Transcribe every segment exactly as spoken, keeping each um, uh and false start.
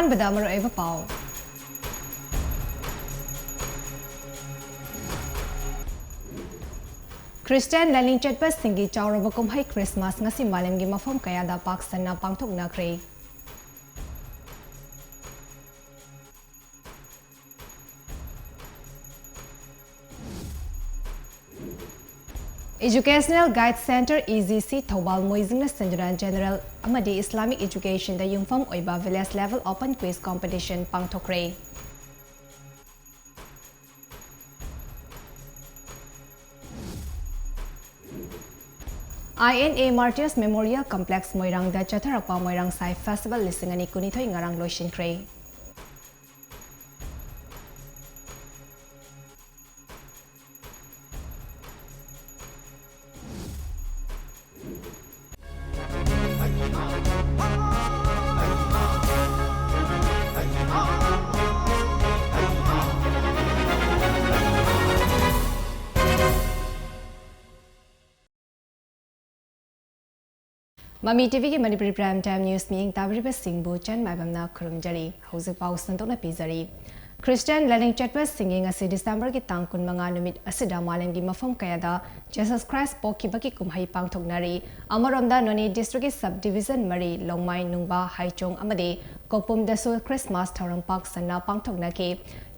ꯑꯍꯥꯟꯕꯗ ꯃꯔꯨꯑꯣꯏꯕ ꯄꯥꯎ꯫ ꯈ꯭ꯔꯤꯁꯇꯤꯌꯥꯟ ꯂꯥꯏꯅꯤꯡ ꯆꯠꯄꯁꯤꯡꯒꯤ ꯆꯥꯎꯔꯕ ꯀꯨꯝꯍꯩ ꯈ꯭ꯔꯤꯁꯃꯥꯁ ꯉꯁꯤ ꯃꯥꯂꯦꯝꯒꯤ ꯃꯐꯝ ꯀꯌꯥꯗ ꯄꯥꯛ ꯁꯟꯅ ꯄꯥꯡꯊꯣꯛꯅꯈ꯭ꯔꯦ꯫ Educational Guide Centre, E G C, Thoubal ꯃꯣꯏꯖꯤꯡꯅ ꯁꯤꯟꯗꯨꯅ ꯖꯦꯅꯔꯦꯜ ꯑꯃꯗꯤ ꯏꯁꯂꯥꯃꯤꯛ ꯑꯦꯖꯨꯀꯦꯁꯟꯗ ꯌꯨꯝꯐꯝ ꯑꯣꯏꯕ village level open quiz competition ꯄꯥꯡꯊꯣꯛꯈ꯭ꯔꯦ꯫ I N A Martyrs Memorial Complex ꯃꯣꯏꯔꯥꯡꯗ ꯆꯠꯊꯔꯛꯄ ꯃꯣꯏꯔꯥꯡ ꯁꯥꯏ ꯐꯦꯁꯇꯤꯚꯦꯜ ꯂꯤꯁꯤꯡ ꯑꯅꯤ ꯀꯨꯟꯅꯤꯊꯣꯏ ꯉꯔꯥꯡ ꯂꯣꯏꯁꯤꯟꯈ꯭ꯔꯦ꯫ ꯃꯃꯤ ꯇꯤꯚꯤꯒꯤ ꯃꯅꯤꯄꯨꯔꯤ ꯄ꯭ꯔꯥꯏꯝ ꯇꯥꯏꯝ ꯅ꯭ꯌꯨꯁ ꯃꯤꯠꯌꯦꯡ ꯇꯥꯕꯤꯔꯤꯕꯁꯤꯡꯕꯨ ꯆꯟ ꯃꯥꯏꯕꯝꯅ ꯈꯨꯔꯨꯝꯖꯔꯤ꯫ ꯍꯧꯖꯤꯛ ꯄꯥꯎ ꯁꯟꯗꯣꯛꯅ ꯄꯤꯖꯔꯤ꯫ ꯈ꯭ꯔꯤꯁꯇꯤꯌꯥꯟ ꯂꯥꯏꯅꯤꯡ ꯆꯠꯄꯁꯤꯡꯒꯤ ꯉꯁꯤ ꯗꯤꯁꯦꯝꯕꯔꯒꯤ ꯇꯥꯡ ꯀꯨꯟꯃꯉꯥ ꯅꯨꯃꯤꯠ ꯑꯁꯤꯗ ꯃꯥꯂꯦꯝꯒꯤ ꯃꯐꯝ ꯀꯌꯥꯗ ꯖꯤꯁꯁ ꯈ꯭ꯔꯥꯏꯁ ꯄꯣꯛꯈꯤꯕꯒꯤ ꯀꯨꯝꯍꯩ ꯄꯥꯡꯊꯣꯛꯅꯔꯤ꯫ ꯑꯃꯔꯣꯝꯗ ꯅꯣꯅꯦ ꯗꯤꯁꯇ꯭ꯔꯤꯛꯀꯤ ꯁꯕ ꯗꯤꯚꯤꯖꯟ ꯃꯔꯤ, ꯂꯣꯡꯃꯥꯏ, ꯅꯨꯡꯕꯥ, ꯍꯥꯏꯆꯣꯡ ꯑꯃꯗꯤ ꯀꯣꯄꯨꯝꯗꯁꯨ ꯈ꯭ꯔꯤꯁꯃꯥꯁ ꯊꯧꯔꯝ ꯄꯥꯛ ꯁꯟꯅ ꯄꯥꯡꯊꯣꯛꯅꯈꯤ꯫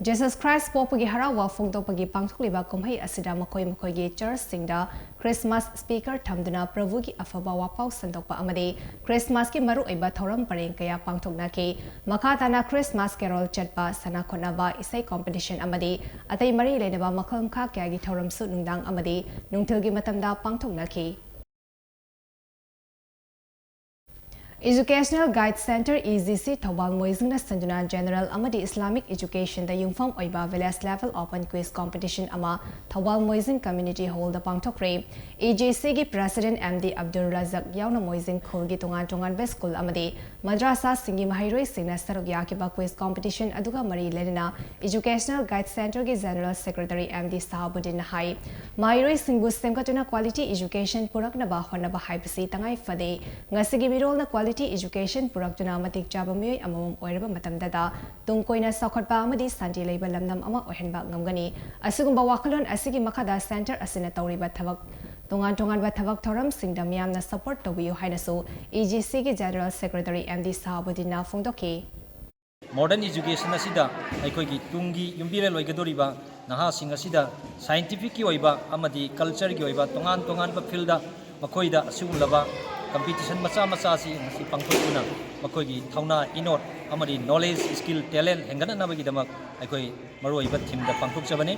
ꯖꯤꯁꯁ ꯈ꯭ꯔꯥꯏꯁ ꯄꯣꯛꯄꯒꯤ ꯍꯔꯥꯎꯕ ꯐꯣꯡꯗꯣꯛꯄꯒꯤ ꯄꯥꯡꯊꯣꯛꯂꯤꯕ ꯀꯨꯝꯍꯩ ꯑꯁꯤꯗ ꯃꯈꯣꯏ ꯃꯈꯣꯏꯒꯤ ꯆꯔꯆꯁꯤꯡꯗ ꯈ꯭ꯔꯤꯁꯃꯥꯁ ꯁ꯭ꯄꯤꯀꯔ ꯊꯝꯗꯨꯅ ꯄ꯭ꯔꯚꯨꯒꯤ ꯑꯐꯕ ꯋꯥꯄꯥꯎ ꯁꯟꯗꯣꯛꯄ ꯑꯃꯗꯤ ꯈ꯭ꯔꯤꯁꯃꯥꯁꯀꯤ ꯃꯔꯨꯑꯣꯏꯕ ꯊꯧꯔꯝ ꯄꯔꯦꯡ ꯀꯌꯥ ꯄꯥꯡꯊꯣꯛꯅꯈꯤ꯫ ꯃꯈꯥ ꯇꯥꯅ ꯈ꯭ꯔꯤꯁꯃꯥꯁ ꯀꯦꯔꯣꯜ ꯆꯠꯄ, ꯁꯥꯟꯅ ꯈꯣꯠꯅꯕ, ꯏꯁꯩ ꯀꯣꯝꯄꯤꯇꯤꯁꯟ ꯑꯃꯗꯤ ꯑꯇꯩ ꯃꯔꯤ ꯂꯩꯅꯕ ꯃꯈꯜ ꯃꯈꯥ ꯀꯌꯥꯒꯤ ꯊꯧꯔꯝꯁꯨ ꯅꯨꯡꯗꯥꯡ ꯑꯃꯗꯤ ꯅꯨꯡꯊꯤꯜꯒꯤ ꯃꯇꯝꯗ ꯄꯥꯡꯊꯣꯛꯅꯈꯤ꯫ Educational Guide Centre, E G C, Thoubal ꯃꯣꯏꯖꯤꯡꯅ ꯁꯤꯟꯗꯨꯅ ꯖꯦꯅꯔꯦꯜ ꯑꯃꯗꯤ ꯏꯁꯂꯥꯃꯤꯛ ꯑꯦꯖꯨꯀꯦꯁꯟꯗ ꯌꯨꯝꯐꯝ ꯑꯣꯏꯕ village level open quiz competition ꯑꯃ ꯊꯧꯕꯥꯜ ꯃꯣꯏꯖꯤꯡ ꯀꯝꯃ꯭ꯌꯨꯅꯤꯇꯤ ꯍꯣꯜꯗ ꯄꯥꯡꯊꯣꯛꯈ꯭ꯔꯦ꯫ E G C ꯒꯤ ꯄ꯭ꯔꯦꯁꯤꯗꯦꯟꯠ ꯑꯦꯝ ꯗꯤ ꯑꯕꯗꯨꯜ ꯔꯖꯥꯛ ꯌꯥꯎꯅ ꯃꯣꯏꯖꯤꯡ ꯈꯨꯜꯒꯤ ꯇꯣꯉꯥꯟ ꯇꯣꯉꯥꯟꯕ ꯁ꯭ꯀꯨꯜ ꯑꯃꯗꯤ ꯃꯗ꯭ꯔꯥꯁꯥꯁꯤꯡꯒꯤ ꯃꯍꯩꯔꯣꯏꯁꯤꯡꯅ ꯁꯔꯨꯛ ꯌꯥꯈꯤꯕ ꯀ꯭ꯋꯤꯖ ꯀꯣꯝꯄꯤꯇꯤꯁꯟ ꯑꯗꯨꯒ ꯃꯔꯤ ꯂꯩꯅꯅ Educational Guide Centre ꯒꯤ ꯖꯦꯅꯔꯦꯜ ꯁꯦꯀ꯭ꯔꯦꯇꯔꯤ ꯑꯦꯝ ꯗꯤ ꯁꯍꯥꯕꯨꯗꯤꯟꯅ ꯍꯥꯏ, ꯃꯍꯩꯔꯣꯏꯁꯤꯡꯕꯨ ꯁꯦꯝꯒꯠꯇꯨꯅ ꯀ꯭ꯋꯥꯂꯤꯇꯤ ꯑꯦꯖꯨꯀꯦꯁꯟ ꯄꯨꯔꯛꯅꯕ ꯍꯣꯠꯅꯕ ꯍꯥꯏꯕꯁꯤ ꯇꯉꯥꯏ ꯐꯗꯦ꯫ ꯉꯁꯤꯒꯤ ꯃꯤꯔꯣꯜꯅ ꯀ꯭ꯋꯥꯂꯤꯇꯤ Education ꯄꯨꯔꯛꯇꯨꯅ ꯃꯇꯤꯛ ꯆꯥꯕ ꯃꯤꯑꯣꯏ ꯑꯃꯃꯝ ꯑꯣꯏꯔꯕ ꯃꯇꯝꯗꯗ ꯇꯨꯡ ꯀꯣꯏꯅ ꯆꯥꯎꯈꯠꯄ ꯑꯃꯗꯤ ꯁꯥꯟꯇꯤ ꯂꯩꯕ ꯂꯝꯗꯝ ꯑꯃ ꯑꯣꯏꯍꯟꯕ ꯉꯝꯒꯅꯤ꯫ ꯑꯁꯤꯒꯨꯝꯕ ꯋꯥꯈꯜꯂꯣꯟ ꯑꯁꯤꯒꯤ ꯃꯈꯥꯗ Centre ꯑꯁꯤꯅ ꯇꯧꯔꯤꯕ ꯊꯕꯛ, ꯇꯣꯉꯥꯟ ꯇꯣꯉꯥꯟꯕ ꯊꯕꯛ ꯊꯧꯔꯝꯁꯤꯡꯗ ꯃꯤꯌꯥꯝꯅ support ꯇꯧꯕꯤꯌꯨ ꯍꯥꯏꯅꯁꯨ E G C ꯒꯤ General Secretary M D ꯁꯍꯥꯕꯨꯗꯤꯟꯅ ꯐꯣꯡꯗꯣꯛꯈꯤ꯫ Modern Education ꯑꯁꯤꯗ ꯑꯩꯈꯣꯏꯒꯤ ꯇꯨꯡꯒꯤ ꯌꯨꯝꯕꯤꯔꯦꯜ ꯑꯣꯏꯒꯗꯧꯔꯤꯕ ꯅꯍꯥꯁꯤꯡ ꯑꯁꯤꯗ scientificꯀꯤ ꯑꯣꯏꯕ ꯑꯃꯗꯤ cultureꯒꯤ ꯑꯣꯏꯕ ꯇꯣꯉꯥꯟ ꯇꯣꯉꯥꯟꯕ fieldꯗ ꯃꯈꯣꯏꯗ ꯑꯁꯤꯒꯨꯝꯂꯕ competition ꯃꯆꯥ ꯃꯆꯥ ꯑꯁꯤ ꯉꯁꯤ ꯄꯥꯡꯊꯣꯛꯇꯨꯅ ꯃꯈꯣꯏꯒꯤ ꯊꯧꯅꯥ ꯏꯅꯣꯠ ꯑꯃꯗꯤ knowledge, skill, talent ꯍꯦꯟꯒꯠꯅꯅꯕꯒꯤꯗꯃꯛ ꯑꯩꯈꯣꯏ ꯃꯔꯨꯑꯣꯏꯕ themeꯗ ꯄꯥꯡꯊꯣꯛꯆꯕꯅꯤ꯫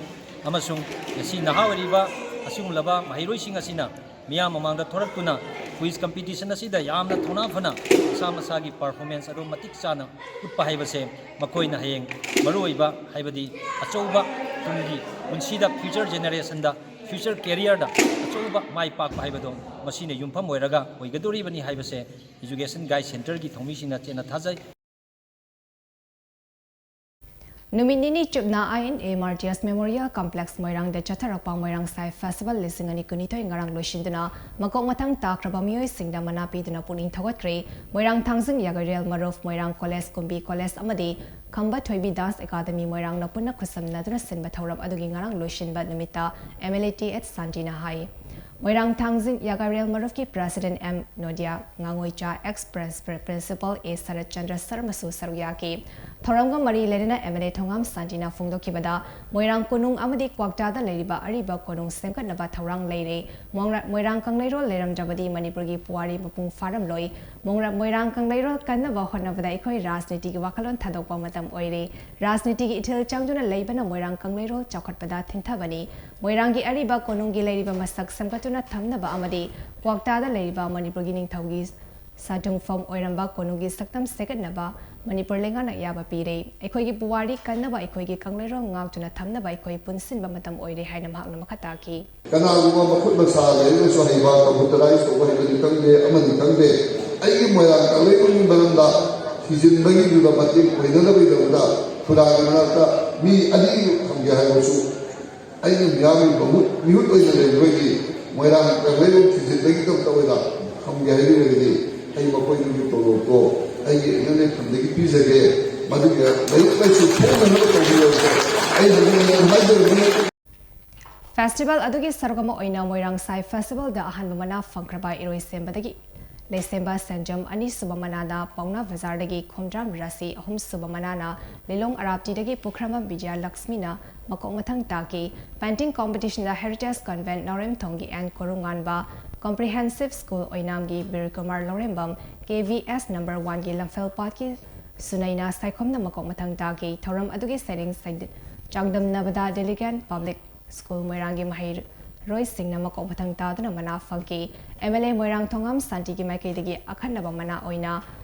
ꯑꯃꯁꯨꯡ ꯉꯁꯤ ꯅꯍꯥ ꯑꯣꯏꯔꯤꯕ ꯑꯁꯤꯒꯨꯝꯂꯕ ꯃꯍꯩꯔꯣꯏꯁꯤꯡ ꯑꯁꯤꯅ ꯃꯤꯌꯥꯝ ꯃꯃꯥꯡꯗ ꯊꯣꯔꯛꯇꯨꯅ quiz competition ꯑꯁꯤꯗ ꯌꯥꯝꯅ ꯊꯧꯅꯥ ꯐꯅ ꯃꯁꯥ ꯃꯁꯥꯒꯤ performance ꯑꯗꯨ ꯃꯇꯤꯛ ꯆꯥꯅ ꯎꯠꯄ ꯍꯥꯏꯕꯁꯦ ꯃꯈꯣꯏꯅ ꯍꯌꯦꯡ ꯃꯔꯨꯑꯣꯏꯕ ꯍꯥꯏꯕꯗꯤ ꯑꯆꯧꯕ ꯇꯨꯡꯒꯤ ꯄꯨꯟꯁꯤꯗ future generationꯗ future careerꯗ ꯑꯆꯧꯕ ꯃꯥꯏ ꯄꯥꯛꯄ ꯍꯥꯏꯕꯗꯣ ꯃꯁꯤꯅ ꯌꯨꯝꯐꯝ ꯑꯣꯏꯔꯒ ꯑꯣꯏꯒꯗꯧꯔꯤꯕꯅꯤ ꯍꯥꯏꯕꯁꯦ Education Guide Centreꯒꯤ ꯊꯧꯃꯤꯁꯤꯡꯅ ꯆꯦꯠꯅ ꯊꯥꯖꯩ꯫ ꯅꯨꯃꯤꯠ ꯅꯤꯅꯤ ꯆꯨꯞꯅ I N A Martyrs Memorial Complex ꯃꯣꯏꯔꯥꯡꯗ ꯆꯠꯊꯔꯛꯄ ꯃꯣꯏꯔꯥꯡ ꯁꯥꯏ Festival ꯂꯤꯁꯤꯡ ꯑꯅꯤ ꯀꯨꯟꯅꯤꯊꯣꯏ ꯉꯔꯥꯡ ꯂꯣꯏꯁꯤꯟꯗꯨꯅ ꯃꯀꯣꯛ ꯃꯊꯪ ꯇꯥꯈ꯭ꯔꯕ ꯃꯤꯑꯣꯏꯁꯤꯡꯗ ꯃꯅꯥ ꯄꯤꯗꯨꯅ ꯄꯨꯛꯅꯤꯡ ꯊꯧꯒꯠꯈ꯭ꯔꯦ꯫ ꯃꯣꯏꯔꯥꯡ ꯊꯥꯡꯖꯤꯡ ꯌꯥꯒꯩꯔꯦꯜ ꯃꯔꯨꯞ, ꯃꯣꯏꯔꯥꯡ College, ꯀꯨꯝꯕꯤ College ꯑꯃꯗꯤ ꯈꯝꯕ ꯊꯣꯏꯕꯤ Dance Academy ꯃꯣꯏꯔꯥꯡꯅ ꯄꯨꯟꯅ ꯈꯨꯠꯁꯝꯅꯗꯨꯅ ꯁꯤꯟꯕ ꯊꯧꯔꯝ ꯑꯗꯨꯒꯤ ꯉꯔꯥꯡ ꯂꯣꯏꯁꯤꯟꯕ ꯅꯨꯃꯤꯠꯇ M L A T H ꯁꯥꯟꯇꯤꯅ ꯍꯥꯏ꯫ ꯃꯣꯏꯔꯥꯡ ꯊꯥꯡꯖꯤꯡ ꯌꯥꯒꯩꯔꯦꯜ ꯃꯔꯨꯞꯀꯤ President M ꯅꯣꯗꯤꯌꯥ ꯉꯥꯉꯣꯏꯆꯥ, Ex Principal A ꯁꯔꯠ ꯆꯟꯗ꯭ꯔ ꯁꯔꯃꯁꯨ ꯁꯔꯨꯛ ꯌꯥꯈꯤ꯫ ꯊꯧꯔꯝꯒ ꯃꯔꯤ ꯂꯩꯅꯅ M L A ꯊꯣꯉꯥꯝ ꯁꯥꯟꯇꯤꯅ ꯐꯣꯡꯗꯣꯛꯈꯤꯕꯗ, ꯃꯣꯏꯔꯥꯡ ꯀꯣꯅꯨꯡ ꯑꯃꯗꯤ ꯀ꯭ꯋꯥꯛꯇꯥꯗ ꯂꯩꯔꯤꯕ ꯑꯔꯤꯕ ꯀꯣꯅꯨꯡ ꯁꯦꯝꯒꯠꯅꯕ ꯊꯧꯔꯥꯡ ꯂꯩꯔꯦ꯫ ꯃꯣꯡꯔ-, ꯃꯣꯏꯔꯥꯡ ꯀꯪꯂꯩꯔꯣꯜ ꯂꯩꯔꯝꯗ꯭ꯔꯕꯗꯤ ꯃꯅꯤꯄꯨꯔꯒꯤ ꯄꯨꯋꯥꯔꯤ ꯃꯄꯨꯡ ꯐꯥꯔꯝꯂꯣꯏ꯫ ꯃꯣꯡꯔ-, ꯃꯣꯏꯔꯥꯡ ꯀꯪꯂꯩꯔꯣꯜ ꯀꯟꯅꯕ ꯍꯣꯠꯅꯕꯗ ꯑꯩꯈꯣꯏ ꯔꯥꯖꯅꯤꯇꯤꯒꯤ ꯋꯥꯈꯜꯂꯣꯟ ꯊꯥꯗꯣꯛꯄ ꯃꯇꯝ ꯑꯣꯏꯔꯦ꯫ ꯔꯥꯖꯅꯤꯇꯤꯒꯤ ꯏꯊꯤꯜ ꯆꯪꯗꯨꯅ ꯂꯩꯕꯅ ꯃꯣꯏꯔꯥꯡ ꯀꯪꯂꯩꯔꯣꯜ ꯆꯥꯎꯈꯠꯄꯗ ꯊꯤꯟꯊꯕꯅꯤ꯫ ꯃꯣꯏꯔꯥꯡꯒꯤ ꯑꯔꯤꯕ ꯀꯣꯅꯨꯡꯒꯤ ꯂꯩꯔꯤꯕ ꯃꯁꯛ ꯁꯦꯝꯒꯠꯇꯨꯅ ꯊꯝꯅꯕ ꯑꯃꯗꯤ ꯀ꯭ꯋꯥꯛꯇꯥꯗ ꯂꯩꯔꯤꯕ ꯃꯅꯤꯄꯨꯔꯒꯤ ꯅꯤꯡꯊꯧꯒꯤ ꯁꯥꯗꯨꯡꯐꯝ ꯑꯣꯏꯔꯝꯕ ꯀꯣꯅꯨꯡꯒꯤ ꯁꯛꯇꯝ ꯁꯦꯝꯒꯠꯅꯕ ꯃꯅꯤꯄꯨꯔ ꯂꯩꯉꯥꯛꯅ ꯑꯌꯥꯕ ꯄꯤꯔꯦ꯫ ꯑꯩꯈꯣꯏꯒꯤ ꯄꯨꯋꯥꯔꯤ ꯀꯟꯅꯕ, ꯑꯩꯈꯣꯏꯒꯤ ꯀꯪꯂꯩꯔꯣꯜ ꯉꯥꯛꯇꯨꯅ ꯊꯝꯅꯕ ꯑꯩꯈꯣꯏ ꯄꯨꯟꯁꯤꯟꯕ ꯃꯇꯝ ꯑꯣꯏꯔꯦ ꯍꯥꯏꯅ ꯃꯍꯥꯛꯅ ꯃꯈꯥ ꯇꯥꯈꯤ꯫ ꯀꯅꯥꯒꯨꯝꯕ ꯃꯈꯨꯠ ꯃꯁꯥ ꯂꯥꯏꯔꯤꯛ ꯂꯥꯏꯁꯨ ꯍꯩꯕ, computerized ꯇꯧꯕ ꯍꯩꯕꯅꯤ ꯈꯪꯗꯦ, ꯑꯃꯅꯤ ꯈꯪꯗꯦ, ꯑꯩꯒꯤ ꯃꯣꯏꯔꯥꯡ ꯀꯪꯂꯩꯔꯣꯜꯒꯤ ꯃꯔꯝꯗ ꯊꯤꯖꯤꯟꯕꯒꯤꯗꯨꯗ ꯃꯇꯦꯡ ꯑꯣꯏꯅꯅꯕꯒꯤꯗꯃꯛꯇ ꯈꯨꯟꯅꯥꯏꯒꯤ ꯃꯔꯛꯇ ꯃꯤ ꯑꯅꯤ ꯊꯝꯒꯦ ꯍꯥꯏꯕꯁꯨ ꯑꯩꯅ ꯃꯤꯌꯥꯝꯒꯤ ꯃꯍꯨꯠ, ꯃꯤꯍꯨꯠ ꯑꯣꯏꯅ ꯂꯩꯔꯤꯕꯒꯤ ꯃꯣꯏꯔꯥꯡ ꯀꯪꯂꯩꯔꯣꯜ ꯊꯤꯖꯤꯟꯕꯒꯤꯗꯃꯛꯇ ꯑꯣꯏꯅ ꯊꯝꯒꯦ ꯍꯥꯏꯕꯤꯔꯒꯗꯤ ꯑꯩ ꯃꯈꯣꯏꯗꯨꯒꯤ ꯇꯣꯂꯣꯞꯇꯣ ꯑꯩꯒꯤ ꯑꯦꯝ ꯑꯦꯜ ꯑꯦ ꯐꯟꯗꯒꯤ ꯄꯤꯖꯒꯦ, ꯃꯗꯨꯒꯤ ꯂꯥꯏꯔꯤꯛ ꯂꯥꯏꯁꯨ ꯐꯣꯡꯅꯅꯕ ꯇꯧꯕꯤꯔꯛꯑꯣ꯫ ꯑꯩ ꯍꯧꯖꯤꯛ ꯍꯥꯏꯖꯔꯤꯕꯅꯤ꯫ Festival ꯑꯗꯨꯒꯤ ꯁꯔꯨꯛ ꯑꯃ ꯑꯣꯏꯅ ꯃꯣꯏꯔꯥꯡ ꯁꯥꯏ festivalꯗ ꯑꯍꯥꯟꯕ ꯃꯅꯥ ꯐꯪꯈ꯭ꯔꯕ ꯏꯔꯣꯏꯁꯦꯝꯕꯗꯒꯤ ꯂꯩꯁꯦꯝꯕ ꯁꯦꯟꯖꯝ, ꯑꯅꯤꯁꯨꯕ ꯃꯅꯥꯅ ꯄꯥꯎꯅꯥ ꯕꯖꯥꯔꯗꯒꯤ ꯈꯣꯝꯗ꯭ꯔꯥꯝ ꯔꯥꯁꯤ, ꯑꯍꯨꯝꯁꯨꯕ ꯃꯅꯥꯅ ꯂꯤꯂꯣꯡ ꯑꯔꯥꯞꯇꯤꯗꯒꯤ ꯄꯨꯈ꯭ꯔꯝꯕꯝ ꯕꯤꯖꯌ ꯂꯛꯁꯃꯤꯅ ꯃꯀꯣꯛ ꯃꯊꯪ ꯇꯥꯈꯤ꯫ Painting competitionꯗ Heritage Convent ꯅꯥꯎꯔꯦꯝꯊꯣꯡꯒꯤ ꯑꯦꯟ ꯀꯣꯔꯨꯉꯥꯟꯕ, Comprehensive School ꯑꯣꯏꯅꯥꯝꯒꯤ Bir Kumar Lourembam, K V S number oneꯒꯤ ꯂꯝꯐꯦꯜꯄꯥꯠꯀꯤ ꯁꯨꯅꯩꯅ ꯁꯥꯏꯈꯣꯝꯅ ꯃꯀꯣꯛ ꯃꯊꯪ ꯇꯥꯈꯤ꯫ ꯊꯧꯔꯝ ꯑꯗꯨꯒꯤ ꯁꯩꯔꯦꯡ ꯁꯩ-, ꯆꯥꯡꯗꯝꯅꯕꯗ Delegate Public School ꯃꯣꯏꯔꯥꯡꯒꯤ ꯃꯍꯩꯔꯣꯏꯁꯤꯡꯅ ꯃꯀꯣꯛ ꯃꯊꯪ ꯇꯥꯗꯨꯅ ꯃꯅꯥ ꯐꯪꯈꯤ꯫ ꯑꯦꯝ ꯑꯦꯜ ꯑꯦ ꯃꯣꯏꯔꯥꯡ ꯊꯣꯉꯥꯝ ꯁꯥꯟꯇꯤꯒꯤ ꯃꯥꯏꯀꯩꯗꯒꯤ ꯑꯈꯟꯅꯕ ꯃꯅꯥ ꯑꯣꯏꯅ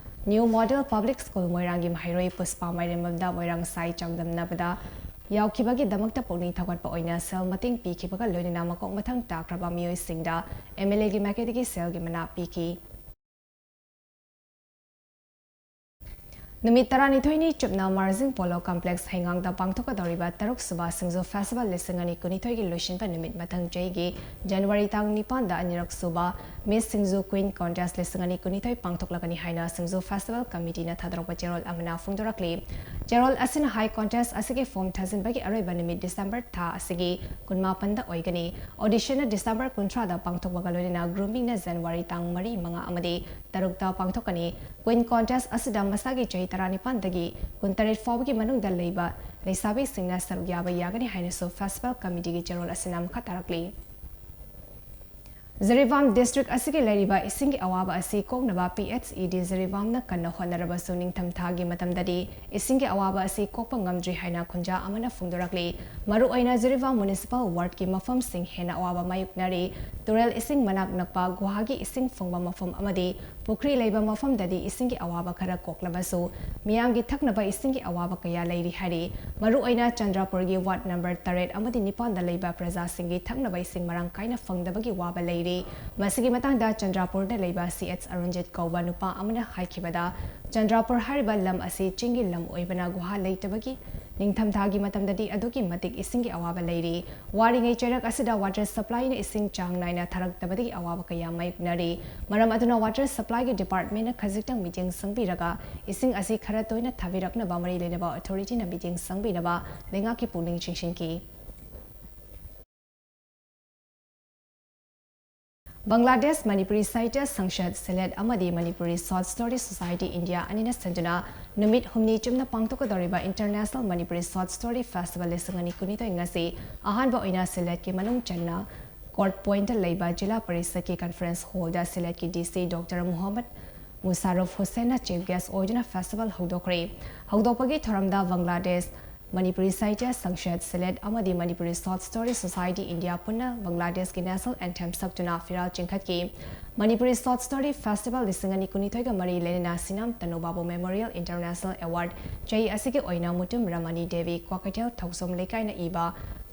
New Model Public School ꯃꯣꯏꯔꯥꯡꯒꯤ ꯃꯍꯩꯔꯣꯏ ꯄꯨꯁꯄꯥ ꯃꯥꯏꯔꯦꯝꯕꯝꯗ ꯃꯣꯏꯔꯥꯡ ꯁꯥꯏ ꯆꯥꯡꯗꯝꯅꯕꯗ ꯌꯥꯎꯈꯤꯕꯒꯤꯗꯃꯛꯇ ꯄꯨꯛꯅꯤꯡ ꯊꯧꯒꯠꯄ ꯑꯣꯏꯅ ꯁꯦꯜ ꯃꯇꯦꯡ ꯄꯤꯈꯤꯕꯒ ꯂꯣꯏꯅꯅ ꯃꯀꯣꯛ ꯃꯊꯪ ꯇꯥꯈ꯭ꯔꯕ ꯃꯤꯑꯣꯏꯁꯤꯡꯗ ꯑꯦꯝ ꯑꯦꯜ ꯑꯦꯒꯤ ꯃꯥꯏꯀꯩꯗꯒꯤ ꯁꯦꯜꯒꯤ ꯃꯅꯥ ꯄꯤꯈꯤ꯫ ꯅꯨꯃꯤꯠ ꯇꯔꯥꯅꯤꯊꯣꯏꯅꯤ ꯆꯨꯞꯅ ꯃꯥꯔꯖꯤꯡ ꯄꯣꯂꯣ ꯀꯝꯄ꯭ꯂꯦꯛꯁ ꯍꯩꯉꯥꯡꯗ ꯄꯥꯡꯊꯣꯛꯀꯗꯧꯔꯤꯕ ꯇꯔꯨꯛꯁꯨꯕ ꯁꯤꯡꯖꯨ ꯐꯦꯁꯇꯤꯚꯦꯜ ꯂꯤꯁꯤꯡ ꯑꯅꯤ ꯀꯨꯟꯅꯤꯊꯣꯏꯒꯤ ꯂꯣꯏꯁꯤꯟꯕ ꯅꯨꯃꯤꯠ ꯃꯊꯪ ꯆꯍꯤꯒꯤ ꯖꯅꯋꯥꯔꯤ ꯇꯥꯡ ꯅꯤꯄꯥꯟꯗ ꯑꯅꯤꯔꯛ ꯁꯨꯕ ꯃꯤꯁ ꯁꯤꯡꯖꯨ ꯀ꯭ꯋꯤꯟ ꯀꯣꯟꯇꯦꯁ ꯂꯤꯁꯤꯡ ꯑꯅꯤ ꯀꯨꯟꯅꯤꯊꯣꯏ ꯄꯥꯡꯊꯣꯛꯂꯒꯅꯤ ꯍꯥꯏꯅ ꯁꯤꯡꯖꯨ ꯐꯦꯁꯇꯤꯚꯦꯜ ꯀꯃꯤꯇꯤꯅ ꯊꯥꯗꯣꯔꯛꯄ ꯆꯦꯔꯣꯜ ꯑꯃꯅ ꯐꯣꯡꯗꯣꯔꯛꯂꯤ꯫ ꯆꯦꯔꯣꯜ ꯑꯁꯤꯅ ꯍꯥꯏ, ꯀꯣꯟꯇꯦꯁ ꯑꯁꯤꯒꯤ ꯐꯣꯔꯝ ꯊꯥꯖꯤꯟꯕꯒꯤ ꯑꯔꯣꯏꯕ ꯅꯨꯃꯤꯠ ꯗꯤꯁꯦꯝꯕꯔ ꯊꯥ ꯑꯁꯤꯒꯤ ꯀꯨꯟꯃꯥꯄꯟꯗ ꯑꯣꯏꯒꯅꯤ꯫ ꯑꯣꯗꯤꯁꯟꯅ ꯗꯤꯁꯦꯝꯕꯔ ꯀꯨꯟꯊ꯭ꯔꯥꯗ ꯄꯥꯡꯊꯣꯛꯄꯒ ꯂꯣꯏꯅꯅ ꯒ꯭ꯔꯨꯃꯤꯡꯅ ꯖꯅꯋꯥꯔꯤ ꯇꯥꯡ ꯃꯔꯤ, ꯃꯉꯥ ꯑꯃꯗꯤ ꯇꯔꯨꯛꯇ ꯄꯥꯡꯊꯣꯛꯀꯅꯤ꯫ ꯀ꯭ꯋꯤꯟ ꯀꯣꯟꯇꯦꯁ ꯑꯁꯤꯗ ꯃꯁꯥꯒꯤ ꯆꯍꯤ ꯇꯔꯥꯅꯤꯄꯥꯟꯗꯒꯤ ꯀꯨꯟꯇꯔꯦꯠ ꯐꯥꯎꯕꯒꯤ ꯃꯅꯨꯡꯗ ꯂꯩꯕ ꯂꯩꯁꯥꯕꯤꯁꯤꯡꯅ ꯁꯔꯨꯛ ꯌꯥꯕ ꯌꯥꯒꯅꯤ ꯍꯥꯏꯅꯁꯨ ꯐꯦꯁꯇꯤꯚꯦꯜ ꯀꯃꯤꯇꯤꯒꯤ ꯆꯦꯔꯣꯜ ꯑꯁꯤꯅ ꯃꯈꯥ ꯇꯥꯔꯛꯂꯤ꯫ ꯖꯤꯔꯤꯕꯥꯝ ꯗꯤꯁꯇ꯭ꯔꯤꯛ ꯑꯁꯤꯒꯤ ꯂꯩꯔꯤꯕ ꯏꯁꯤꯡꯒꯤ ꯑꯋꯥꯕ ꯑꯁꯤ ꯀꯣꯛꯅꯕ ꯄꯤ ꯑꯩꯆ ꯏ ꯗꯤ ꯖꯤꯔꯤꯕꯥꯝꯅ ꯀꯟꯅ ꯍꯣꯠꯅꯔꯕꯁꯨ ꯅꯤꯡꯊꯝ ꯊꯥꯒꯤ ꯃꯇꯝꯗꯗꯤ ꯏꯁꯤꯡꯒꯤ ꯑꯋꯥꯕ ꯑꯁꯤ ꯀꯣꯛꯄ ꯉꯝꯗ꯭ꯔꯤ ꯍꯥꯏꯅ ꯈꯨꯟꯖꯥ ꯑꯃꯅ ꯐꯣꯡꯗꯣꯔꯛꯂꯤ꯫ ꯃꯔꯨꯑꯣꯏꯅ ꯖꯤꯔꯤꯕꯥꯝ ꯃ꯭ꯌꯨꯅꯤꯁꯤꯄꯥꯜ ꯋꯥꯔꯗꯀꯤ ꯃꯐꯝꯁꯤꯡ ꯍꯦꯟꯅ ꯑꯋꯥꯕ ꯃꯥꯌꯣꯛꯅꯔꯤ꯫ ꯇꯨꯔꯦꯜ ꯏꯁꯤꯡ ꯃꯅꯥꯛ ꯅꯛꯄ, ꯒꯨꯍꯥꯒꯤ ꯏꯁꯤꯡ ꯐꯪꯕ ꯃꯐꯝ ꯑꯃꯗꯤ ꯄꯨꯈ꯭ꯔꯤ ꯂꯩꯕ ꯃꯐꯝꯗꯗꯤ ꯏꯁꯤꯡꯒꯤ ꯑꯋꯥꯕ ꯈꯔ ꯀꯣꯛꯂꯕꯁꯨ, ꯃꯤꯌꯥꯝꯒꯤ ꯊꯛꯅꯕ ꯏꯁꯤꯡꯒꯤ ꯑꯋꯥꯕ ꯀꯌꯥ ꯂꯩꯔꯤ ꯍꯥꯏꯔꯤ꯫ ꯃꯔꯨꯑꯣꯏꯅ ꯆꯟꯗ꯭ꯔꯄꯨꯔꯒꯤ ꯋꯥꯔꯗ ꯅꯝꯕꯔ ꯇꯔꯦꯠ ꯑꯃꯗꯤ ꯅꯤꯄꯥꯟꯗ ꯂꯩꯕ ꯄ꯭ꯔꯖꯥꯁꯤꯡꯒꯤ ꯊꯛꯅꯕ ꯏꯁꯤꯡ ꯃꯔꯥꯡ ꯀꯥꯏꯅ ꯐꯪꯗꯕꯒꯤ ꯋꯥꯕ ꯂꯩꯔꯤ꯫ ꯃꯁꯤꯒꯤ ꯃꯇꯥꯡꯗ ꯆꯟꯗ꯭ꯔꯄꯨꯔꯗ ꯂꯩꯕ ꯁꯤ ꯑꯩꯆ ꯑꯔꯨꯟꯖꯤꯠ ꯀꯧꯕ ꯅꯨꯄꯥ ꯑꯃꯅ ꯍꯥꯏꯈꯤꯕꯗ, ꯆꯟꯗ꯭ꯔꯄꯨꯔ ꯍꯥꯏꯔꯤꯕ ꯂꯝ ꯑꯁꯤ ꯆꯤꯡꯒꯤ ꯂꯝ ꯑꯣꯏꯕꯅ ꯒꯨꯍꯥ ꯂꯩꯇꯕꯒꯤ ꯅꯤꯡꯊꯝꯊꯥꯒꯤ ꯃꯇꯝꯗꯗꯤ ꯑꯗꯨꯛꯀꯤ ꯃꯇꯤꯛ ꯏꯁꯤꯡꯒꯤ ꯑꯋꯥꯕ ꯂꯩꯔꯤ꯫ ꯋꯥꯔꯤꯉꯩ ꯆꯩꯔꯛ ꯑꯁꯤꯗ water supplyꯅ ꯏꯁꯤꯡ ꯆꯥꯡ ꯅꯥꯏꯅ ꯊꯥꯔꯛꯇꯕꯗꯒꯤ ꯑꯋꯥꯕ ꯀꯌꯥ ꯃꯥꯌꯣꯛꯅꯔꯤ꯫ ꯃꯔꯝ ꯑꯗꯨꯅ water supplyꯒꯤ departmentꯅ ꯈꯖꯤꯛꯇꯪ ꯃꯤꯠꯌꯦꯡ ꯆꯪꯕꯤꯔꯒ ꯏꯁꯤꯡ ꯑꯁꯤ ꯈꯔ ꯇꯣꯏꯅ ꯊꯥꯕꯤꯔꯛꯅꯕ ꯃꯔꯤ ꯂꯩꯅꯕ authorityꯅ ꯃꯤꯠꯌꯦꯡ ꯆꯪꯕꯤꯅꯕ ꯂꯩꯉꯥꯛꯀꯤ ꯄꯨꯛꯅꯤꯡ ꯆꯤꯡꯁꯤꯟꯈꯤ꯫ ꯕꯪꯒ꯭ꯂꯥꯗꯦꯁ ꯃꯅꯤꯄꯨꯔꯤ ꯁꯥꯍꯤꯇ꯭ꯌ ꯁꯪꯁꯠ, ꯁꯤꯂꯦꯠ ꯑꯃꯗꯤ Manipuri Short Story Society India ꯑꯅꯤꯅ ꯁꯤꯟꯗꯨꯅ ꯅꯨꯃꯤꯠ ꯍꯨꯝꯅꯤ ꯆꯨꯞꯅ ꯄꯥꯡꯊꯣꯛꯀꯗꯧꯔꯤꯕ International Manipuri Short Story Festival ꯂꯤꯁꯤꯡ ꯑꯅꯤ ꯀꯨꯟꯅꯤꯊꯣꯏ ꯉꯁꯤ ꯑꯍꯥꯟꯕ ꯑꯣꯏꯅ ꯁꯤꯂꯦꯠꯀꯤ ꯃꯅꯨꯡ ꯆꯟꯅ Court Pointꯇ ꯂꯩꯕ ꯖꯤꯂꯥ ꯄꯔꯤꯁꯠꯀꯤ conference hallꯗ ꯁꯤꯂꯦꯠꯀꯤ DC Doctor ꯃꯨꯍꯝꯃꯗ ꯃꯨꯁꯥꯔꯨꯐ ꯍꯨꯁꯦꯟꯅ chief guest ꯑꯣꯏꯗꯨꯅ festival ꯍꯧꯗꯣꯛꯈ꯭ꯔꯦ꯫ ꯍꯧꯗꯣꯛꯄꯒꯤ ꯊꯧꯔꯝꯗ ꯕꯪꯒ꯭ꯂꯥꯗꯦꯁ ꯃꯅꯤꯄꯨꯔꯤ ꯁꯥꯍꯤꯇ꯭ꯌ ꯁꯪꯁꯠ, ꯁꯤꯂꯦꯠ ꯑꯃꯗꯤ Manipuri Short Story Society India ꯄꯨꯟꯅ ꯕꯪꯒ꯭ꯂꯥꯗꯦꯁꯀꯤ national anthem ꯁꯛꯇꯨꯅ ꯐꯤꯔꯥꯜ ꯆꯤꯡꯈꯠꯈꯤ꯫ ꯃꯅꯤꯄꯨꯔꯤ Short Story Festival ꯂꯤꯁꯤꯡ ꯑꯅꯤ ꯀꯨꯟꯅꯤꯊꯣꯏꯒ ꯃꯔꯤ ꯂꯩꯅꯅ ꯁꯤꯅꯥꯝ ꯇꯅꯨ ꯕꯥꯕꯨ Memorial International Award ꯆꯍꯤ ꯑꯁꯤꯒꯤ ꯑꯣꯏꯅ ꯃꯨꯇꯨꯝ ꯔꯃꯅꯤ ꯗꯦꯕꯤ ꯀ꯭ꯋꯥꯀꯩꯊꯦꯜ ꯊꯧꯁꯣꯝ ꯂꯩꯀꯥꯏꯅ ꯏꯕ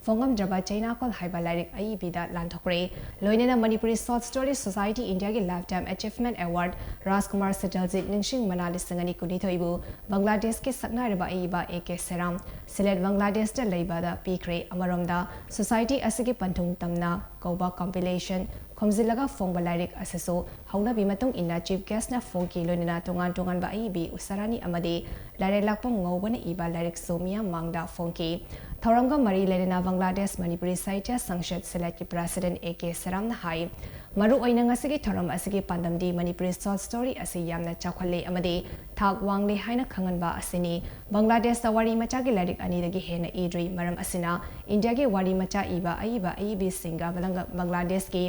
ꯐꯣꯡꯉꯝꯗ꯭ꯔꯕ ꯆꯩꯅꯥꯀꯣꯜ ꯍꯥꯏꯕ ꯂꯥꯏꯔꯤꯛ ꯑꯏꯕꯤꯗ ꯂꯥꯟꯊꯣꯛꯈ꯭ꯔꯦ꯫ ꯂꯣꯏꯅꯅ Manipuri Short Story Society Indiaꯒꯤ Lifetime Achievement Award ꯔꯥꯖꯀꯨꯃꯥꯔ ꯁꯦꯇꯜꯖꯤꯠ ꯅꯤꯡꯁꯤꯡ ꯃꯅꯥ ꯂꯤꯁꯤꯡ ꯑꯅꯤ ꯀꯨꯟꯅꯤꯊꯣꯏꯕꯨ ꯕꯪꯒ꯭ꯂꯥꯗꯦꯁꯀꯤ ꯁꯛꯅꯥꯏꯔꯕ ꯑꯏꯕ A K ꯁꯦꯔꯥꯝ, ꯁꯤꯂꯦꯠ ꯕꯪꯒ꯭ꯂꯥꯗꯦꯁꯇ ꯂꯩꯕꯗ ꯄꯤꯈ꯭ꯔꯦ꯫ ꯑꯃꯔꯣꯝꯗ, society ꯑꯁꯤꯒꯤ ꯄꯟꯊꯨꯡ ꯇꯝꯅ ꯀꯧꯕ compilation ꯈꯣꯝꯖꯤꯜꯂꯒ ꯐꯣꯡꯕ ꯂꯥꯏꯔꯤꯛ ꯑꯁꯤꯁꯨ ꯍꯧꯅꯕꯤ ꯃꯇꯨꯡ ꯏꯟꯅ chief guestꯅ ꯐꯣꯡꯈꯤ꯫ ꯂꯣꯏꯅꯅ ꯇꯣꯉꯥꯟ ꯇꯣꯉꯥꯟꯕ ꯑꯏꯕꯤ ꯎꯁꯥꯔꯥꯅꯤ ꯑꯃꯗꯤ ꯂꯥꯏꯔꯦꯜꯂꯛꯄꯝ ꯉꯧꯕꯅ ꯏꯕ ꯂꯥꯏꯔꯤꯛꯁꯨ ꯃꯤꯌꯥꯝ ꯃꯥꯡꯗ ꯐꯣꯡꯈꯤ꯫ ꯊꯧꯔꯝꯒ ꯃꯔꯤ ꯂꯩꯅꯅ ꯕꯪꯒ꯭ꯂꯥꯗꯦꯁ ꯃꯅꯤꯄꯨꯔꯤ ꯁꯥꯍꯤꯇ꯭ꯌ ꯁꯪꯁꯠ ꯁꯤꯂꯦꯠꯀꯤ president A K ꯁꯦꯔꯥꯝꯅ ꯍꯥꯏ, ꯃꯔꯨꯑꯣꯏꯅ ꯉꯁꯤꯒꯤ ꯊꯧꯔꯝ ꯑꯁꯤꯒꯤ ꯄꯥꯟꯗꯝꯗꯤ ꯃꯅꯤꯄꯨꯔꯤ short story ꯑꯁꯤ ꯌꯥꯝꯅ ꯆꯥꯎꯈꯠꯂꯦ ꯑꯃꯗꯤ ꯊꯥꯛ ꯋꯥꯡꯂꯦ ꯍꯥꯏꯅ ꯈꯪꯍꯟꯕ ꯑꯁꯤꯅꯤ꯫ ꯕꯪꯒ꯭ꯂꯥꯗꯦꯁꯇ ꯋꯥꯔꯤ ꯃꯆꯥꯒꯤ ꯂꯥꯏꯔꯤꯛ ꯑꯅꯤꯗꯒꯤ ꯍꯦꯟꯅ ꯏꯗ꯭ꯔꯤ꯫ ꯃꯔꯝ ꯑꯁꯤꯅ, ꯏꯟꯗꯤꯌꯥꯒꯤ ꯋꯥꯔꯤ ꯃꯆꯥ ꯏꯕ ꯑꯏꯕ ꯑꯏꯕꯤꯁꯤꯡꯒ ꯕꯪꯒ꯭ꯂꯥ-, ꯕꯪꯒ꯭ꯂꯥꯗꯦꯁꯀꯤ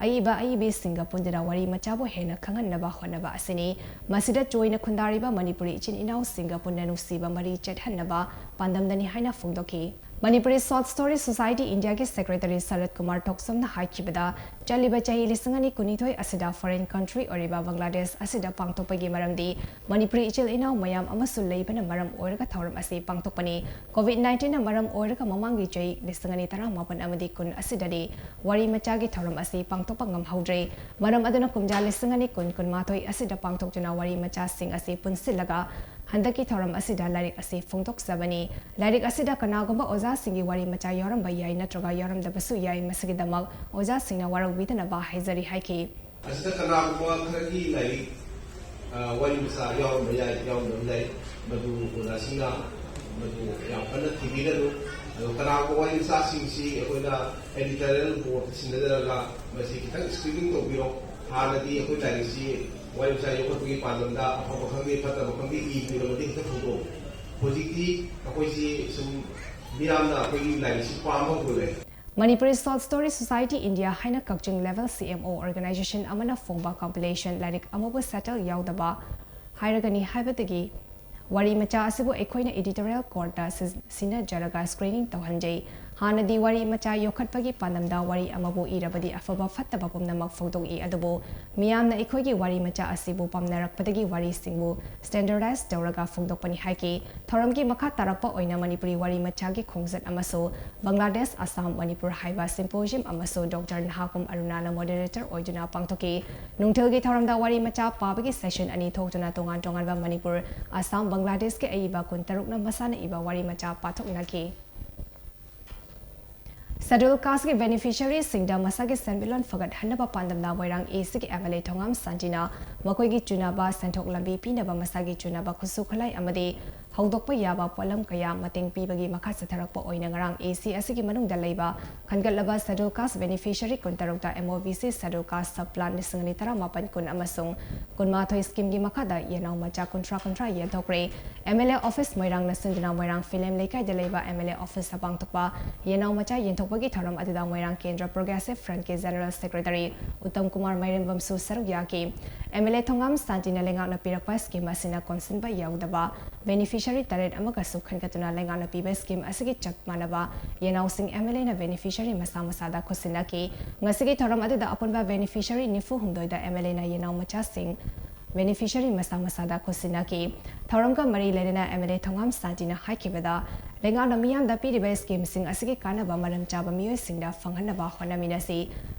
ꯑꯏꯕ ꯑꯏꯕꯤꯁꯤꯡꯒ ꯄꯨꯟꯗꯨꯅ ꯋꯥꯔꯤ ꯃꯆꯥꯕꯨ ꯍꯦꯟꯅ ꯈꯪꯍꯟꯅꯕ ꯍꯣꯠꯅꯕ ꯑꯁꯤꯅꯤ꯫ ꯃꯁꯤꯗ ꯆꯣꯏꯅ ꯈꯨꯟꯗꯥꯔꯤꯕ ꯃꯅꯤꯄꯨꯔꯤ ꯏꯆꯤꯟ ꯏꯅꯥꯎꯁꯤꯡꯒ ꯄꯨꯟꯅ ꯅꯨꯡꯁꯤꯕ ꯃꯔꯤ ꯆꯠꯍꯟꯅꯕ ꯄꯥꯟꯗꯝꯗꯅꯤ ꯍꯥꯏꯅ ꯐꯣꯡꯗꯣꯛꯈꯤ꯫ Manipuri Short Story Society Indiaꯒꯤ secretary ꯁꯔꯠ ꯀꯨꯃꯥꯔ ꯊꯣꯛꯆꯣꯝꯅ ꯍꯥꯏꯈꯤꯕꯗ, ꯆꯠꯂꯤꯕ ꯆꯍꯤ ꯂꯤꯁꯤꯡ ꯑꯅꯤ ꯀꯨꯟꯅꯤꯊꯣꯏ ꯑꯁꯤꯗ foreign country ꯑꯣꯏꯔꯤꯕ ꯕꯪꯒ꯭ꯂꯥꯗꯦꯁ ꯑꯁꯤꯗ ꯄꯥꯡꯊꯣꯛꯄꯒꯤ ꯃꯔꯝꯗꯤ ꯃꯅꯤꯄꯨꯔꯤ ꯏꯆꯤꯜ ꯏꯅꯥꯎ ꯃꯌꯥꯝ ꯑꯃꯁꯨ ꯂꯩꯕꯅ ꯃꯔꯝ ꯑꯣꯏꯔꯒ ꯊꯧꯔꯝ ꯑꯁꯤ ꯄꯥꯡꯊꯣꯛꯄꯅꯤ꯫ Covid nineteenꯅ ꯃꯔꯝ ꯑꯣꯏꯔꯒ ꯃꯃꯥꯡꯒꯤ ꯆꯍꯤ ꯂꯤꯁꯤꯡ ꯑꯅꯤ ꯇꯔꯥꯃꯥꯄꯟ ꯑꯃꯗꯤ ꯀꯨꯟ ꯑꯁꯤꯗꯗꯤ ꯋꯥꯔꯤ ꯃꯆꯥꯒꯤ ꯊꯧꯔꯝ ꯑꯁꯤ ꯄꯥꯡꯊꯣꯛꯄ ꯉꯝꯍꯧꯗ꯭ꯔꯦ꯫ ꯃꯔꯝ ꯑꯗꯨꯅ ꯀꯨꯝꯖꯥ ꯂꯤꯁꯤꯡ ꯑꯅꯤ ꯀꯨꯟ ꯀꯨꯟꯃꯥꯊꯣꯏ ꯑꯁꯤꯗ ꯄꯥꯡꯊꯣꯛꯇꯨꯅ ꯋꯥꯔꯤ ꯃꯆꯥꯁꯤꯡ ꯑꯁꯤ ꯄꯨꯟꯁꯤꯜꯂꯒ ꯍꯟꯗꯛꯀꯤ ꯊꯧꯔꯝ ꯑꯁꯤꯗ ꯂꯥꯏꯔꯤꯛ ꯑꯁꯤ ꯐꯣꯡꯗꯣꯛꯆꯕꯅꯤ꯫ ꯂꯥꯏꯔꯤꯛ ꯑꯁꯤꯗ ꯀꯅꯥꯒꯨꯝꯕ ꯑꯣꯖꯥꯁꯤꯡꯒꯤ ꯋꯥꯔꯤ ꯃꯆꯥ ꯌꯥꯎꯔꯝꯕ ꯌꯥꯏ ꯅꯠꯇ꯭ꯔꯒ ꯌꯥꯎꯔꯝꯗꯕꯁꯨ ꯌꯥꯏ꯫ ꯃꯁꯤꯒꯤꯗꯃꯛ ꯑꯣꯖꯥꯁꯤꯡꯅ ꯋꯥꯔꯧꯕꯤꯗꯅꯕ ꯍꯥꯏꯖꯔꯤ ꯍꯥꯏꯈꯤ꯫ ꯑꯁꯤꯗ ꯀꯅꯥꯒꯨꯝꯕ ꯈꯔꯒꯤ ꯂꯥꯏꯔꯤꯛ, ꯑ, ꯋꯥꯔꯤ ꯃꯆꯥ ꯌꯥꯎꯔꯝꯕ ꯌꯥꯏ, ꯌꯥꯎꯔꯝꯗꯕ ꯌꯥꯏ, ꯃꯗꯨ ꯑꯣꯖꯥꯁꯤꯡꯅ ꯃꯗꯨ ꯌꯥꯝ ꯀꯟꯅ ꯊꯤꯕꯤꯔꯅꯨ꯫ ꯑꯗꯣ ꯀꯅꯥꯒꯨꯝꯕ ꯋꯥꯔꯤ ꯃꯆꯥꯁꯤꯡꯁꯤ ꯑꯩꯈꯣꯏꯅ editorial board ꯁꯤꯟꯅꯖꯔꯒ ꯃꯁꯤ ꯈꯤꯇꯪ screening ꯇꯧꯕꯤꯔꯣ꯫ ꯍꯥꯟꯅꯗꯤ ꯑꯩꯈꯣꯏ ꯂꯥꯏꯔꯤꯛꯁꯤ ꯋꯥꯔꯤ ꯃꯆꯥ ꯌꯣꯛꯈꯠꯄꯒꯤ ꯄꯥꯟꯗꯝꯗ ꯑꯐꯕ ꯈꯪꯗꯦ, ꯐꯠꯇꯕ ꯈꯪꯗꯦ, ꯏ ꯀꯨꯏꯔꯕꯗꯤ ꯍꯦꯛꯇ ꯐꯣꯡꯗꯣꯛꯎ꯫ ꯍꯧꯖꯤꯛꯇꯤ ꯑꯩꯈꯣꯏꯁꯤ ꯁꯨꯝ ꯃꯤꯌꯥꯝꯅ ꯑꯩꯈꯣꯏꯒꯤ ꯂꯥꯏꯔꯤꯛꯁꯤ ꯄꯥꯝꯕ ꯍꯧꯔꯦ꯫ Manipuri Short Story Society India ꯍꯥꯏꯅ ꯀꯛꯆꯤꯡ level C M O organization ꯑꯃꯅ ꯐꯣꯡꯕ compilation ꯂꯥꯏꯔꯤꯛ ꯑꯃꯕꯨ settle ꯌꯥꯎꯗꯕ ꯍꯥꯏꯔꯒꯅꯤ ꯍꯥꯏꯕꯗꯒꯤ ꯋꯥꯔꯤ ꯃꯆꯥ ꯑꯁꯤꯕꯨ ꯑꯩꯈꯣꯏꯅ editorial courtꯇ ꯁꯤꯖ-, ꯁꯤꯟꯅꯖꯔꯒ screening ꯇꯧꯍꯟꯖꯩ꯫ ꯍꯥꯟꯅꯗꯤ ꯋꯥꯔꯤ ꯃꯆꯥ ꯌꯣꯛꯈꯠꯄꯒꯤ ꯄꯥꯟꯗꯝꯗ ꯋꯥꯔꯤ ꯑꯃꯕꯨ ꯏꯔꯕꯗꯤ ꯑꯐꯕ ꯐꯠꯇꯕ ꯄꯨꯝꯅꯃꯛ ꯐꯣꯡꯗꯣꯛꯏ, ꯑꯗꯨꯕꯨ ꯃꯤꯌꯥꯝꯅ ꯑꯩꯈꯣꯏꯒꯤ ꯋꯥꯔꯤ ꯃꯆꯥ ꯑꯁꯤꯕꯨ ꯄꯥꯝꯅꯔꯛꯄꯗꯒꯤ ꯋꯥꯔꯤꯁꯤꯡꯕꯨ standardize ꯇꯧꯔꯒ ꯐꯣꯡꯗꯣꯛꯄꯅꯤ ꯍꯥꯏꯈꯤ꯫ ꯊꯧꯔꯝꯒꯤ ꯃꯈꯥ ꯇꯥꯔꯛꯄ ꯑꯣꯏꯅ ꯃꯅꯤꯄꯨꯔꯤ ꯋꯥꯔꯤ ꯃꯆꯥꯒꯤ ꯈꯣꯡꯆꯠ ꯑꯃꯁꯨ ꯕꯪꯒ꯭ꯂꯥꯗꯦꯁ, ꯑꯁꯥꯝ, ꯃꯅꯤꯄꯨꯔ ꯍꯥꯏꯕ symposium ꯑꯃꯁꯨ Doctor ꯅꯍꯥꯀꯨꯝ ꯑꯔꯨꯅꯥꯅ moderator ꯑꯣꯏꯗꯨꯅ ꯄꯥꯡꯊꯣꯛꯈꯤ꯫ ꯅꯨꯡꯊꯤꯜꯒꯤ ꯊꯧꯔꯝꯗ ꯋꯥꯔꯤ ꯃꯆꯥ ꯄꯥꯕꯒꯤ session ꯑꯅꯤ ꯊꯣꯛꯇꯨꯅ ꯇꯣꯉꯥꯟ ꯇꯣꯉꯥꯟꯕ ꯃꯅꯤꯄꯨꯔ, ꯑꯁꯥꯝ, ꯕꯪꯒ꯭ꯂꯥꯗꯦꯁꯀꯤ ꯑꯏꯕ ꯀꯨꯟꯇꯔꯨꯛꯅ ꯃꯁꯥꯅ ꯏꯕ ꯋꯥꯔꯤ ꯃꯆꯥ ꯄꯥꯊꯣꯛꯅꯈꯤ꯫ Schedule casteꯀꯤ beneficiaryꯁꯤꯡꯗ ꯃꯁꯥꯒꯤ ꯁꯦꯟꯃꯤꯠꯂꯣꯟ ꯐꯒꯠꯍꯟꯅꯕ ꯄꯥꯟꯗꯝꯅ ꯃꯣꯏꯔꯥꯡ ACꯒꯤ MLA ꯊꯣꯉꯥꯝ ꯁꯥꯟꯇꯤꯅ ꯃꯈꯣꯏꯒꯤ ꯆꯨꯅꯕ ꯁꯦꯟꯊꯣꯛ ꯂꯝꯕꯤ ꯄꯤꯅꯕ ꯃꯁꯥꯒꯤ ꯆꯨꯅꯕ ꯈꯨꯠꯁꯨ ꯈꯨꯠꯂꯥꯏ ꯑꯃꯗꯤ ꯍꯧꯗꯣꯛꯄ ꯌꯥꯕ ꯄꯣꯠꯂꯝ ꯀꯌꯥ ꯃꯇꯦꯡ ꯄꯤꯕꯒꯤ ꯃꯈꯥ ꯆꯠꯊꯔꯛꯄ ꯑꯣꯏꯅ ꯉꯔꯥꯡ AC ꯑꯁꯤꯒꯤ ꯃꯅꯨꯡꯗ ꯂꯩꯕ ꯈꯟꯒꯠꯂꯕ Schedule caste beneficiary ꯀꯨꯟꯇꯔꯨꯛꯇ MOVC Schedule caste sub plan ꯂꯤꯁꯤꯡ ꯑꯅꯤ ꯇꯔꯥꯃꯥꯄꯟ ꯀꯨꯟ ꯑꯃꯁꯨꯡ ꯀꯨꯟꯃꯥꯊꯣꯏ schemeꯀꯤ ꯃꯈꯥꯗ ꯌꯦꯅꯥꯎ ꯃꯆꯥ ꯀꯨꯟꯊ꯭ꯔꯥ ꯀꯨꯟꯊ꯭ꯔꯥ ꯌꯦꯟꯊꯣꯛꯈ꯭ꯔꯦ꯫ MLA officeꯅ ꯃꯣꯏꯔꯥꯡꯅ ꯁꯤꯟꯗꯨꯅ ꯃꯣꯏꯔꯥꯡ ꯐꯤꯂꯦꯝ ꯂꯩꯀꯥꯏꯗ ꯂꯩꯕ MLA officeꯇ ꯄꯥꯡꯊꯣꯛꯄ ꯌꯦꯅꯥꯎ ꯃꯆꯥ ꯌꯦꯟꯊꯣꯛꯄꯒꯤ ꯊꯧꯔꯝ ꯑꯗꯨꯗ ꯃꯣꯏꯔꯥꯡ ꯀꯦꯟꯗ꯭ꯔ Progressive Frontꯀꯤ General Secretary Uttam Kumar ꯃꯥꯏꯔꯦꯝꯕꯝꯁꯨ ꯁꯔꯨꯛ ꯌꯥꯈꯤ꯫ MLA ꯊꯣꯉꯥꯝ ꯁꯥꯟꯇꯤꯅ ꯂꯩꯉꯥꯛꯅ ꯄꯤꯔꯛꯄ scheme ꯑꯁꯤꯅ ꯀꯣꯟꯁꯤꯟꯕ ꯌꯥꯎꯗꯕ beneficiary ꯇꯔꯦꯠ ꯑꯃꯒꯁꯨ ꯈꯟꯒꯠꯇꯨꯅ ꯂꯩꯉꯥꯛꯅ ꯄꯤꯕ scheme ꯑꯁꯤꯒꯤ ꯆꯞ ꯃꯥꯟꯅꯕ ꯌꯦꯅꯥꯎꯁꯤꯡ MLAꯅ beneficiary ꯃꯁꯥ ꯃꯁꯥꯗ ꯈꯨꯠꯁꯤꯟꯅꯈꯤ꯫ ꯉꯁꯤꯒꯤ ꯊꯧꯔꯝ ꯑꯗꯨꯗ ꯑꯄꯨꯟꯕ beneficiary ꯅꯤꯐꯨ ꯍꯨꯝꯗꯣꯏꯗ MLAꯅ ꯌꯦꯅꯥꯎ ꯃꯆꯥꯁꯤꯡ beneficiary ꯃꯁꯥ ꯃꯁꯥꯗ ꯈꯨꯠꯁꯤꯟꯅꯈꯤ꯫ ꯊꯧꯔꯝꯒ ꯃꯔꯤ ꯂꯩꯅꯅ MLA ꯊꯣꯉꯥꯝ ꯁꯥꯟꯇꯤꯅ ꯍꯥꯏꯈꯤꯕꯗ, ꯂꯩꯉꯥꯛꯅ ꯃꯤꯌꯥꯝꯗ ꯄꯤꯔꯤꯕ schemeꯁꯤꯡ ꯑꯁꯤꯒꯤ ꯀꯥꯟꯅꯕ ꯃꯔꯝ ꯆꯥꯕ ꯃꯤꯑꯣꯏꯁꯤꯡꯗ ꯐꯪꯍꯟꯅꯕ ꯍꯣꯠꯅꯃꯤꯟꯅꯁꯤ꯫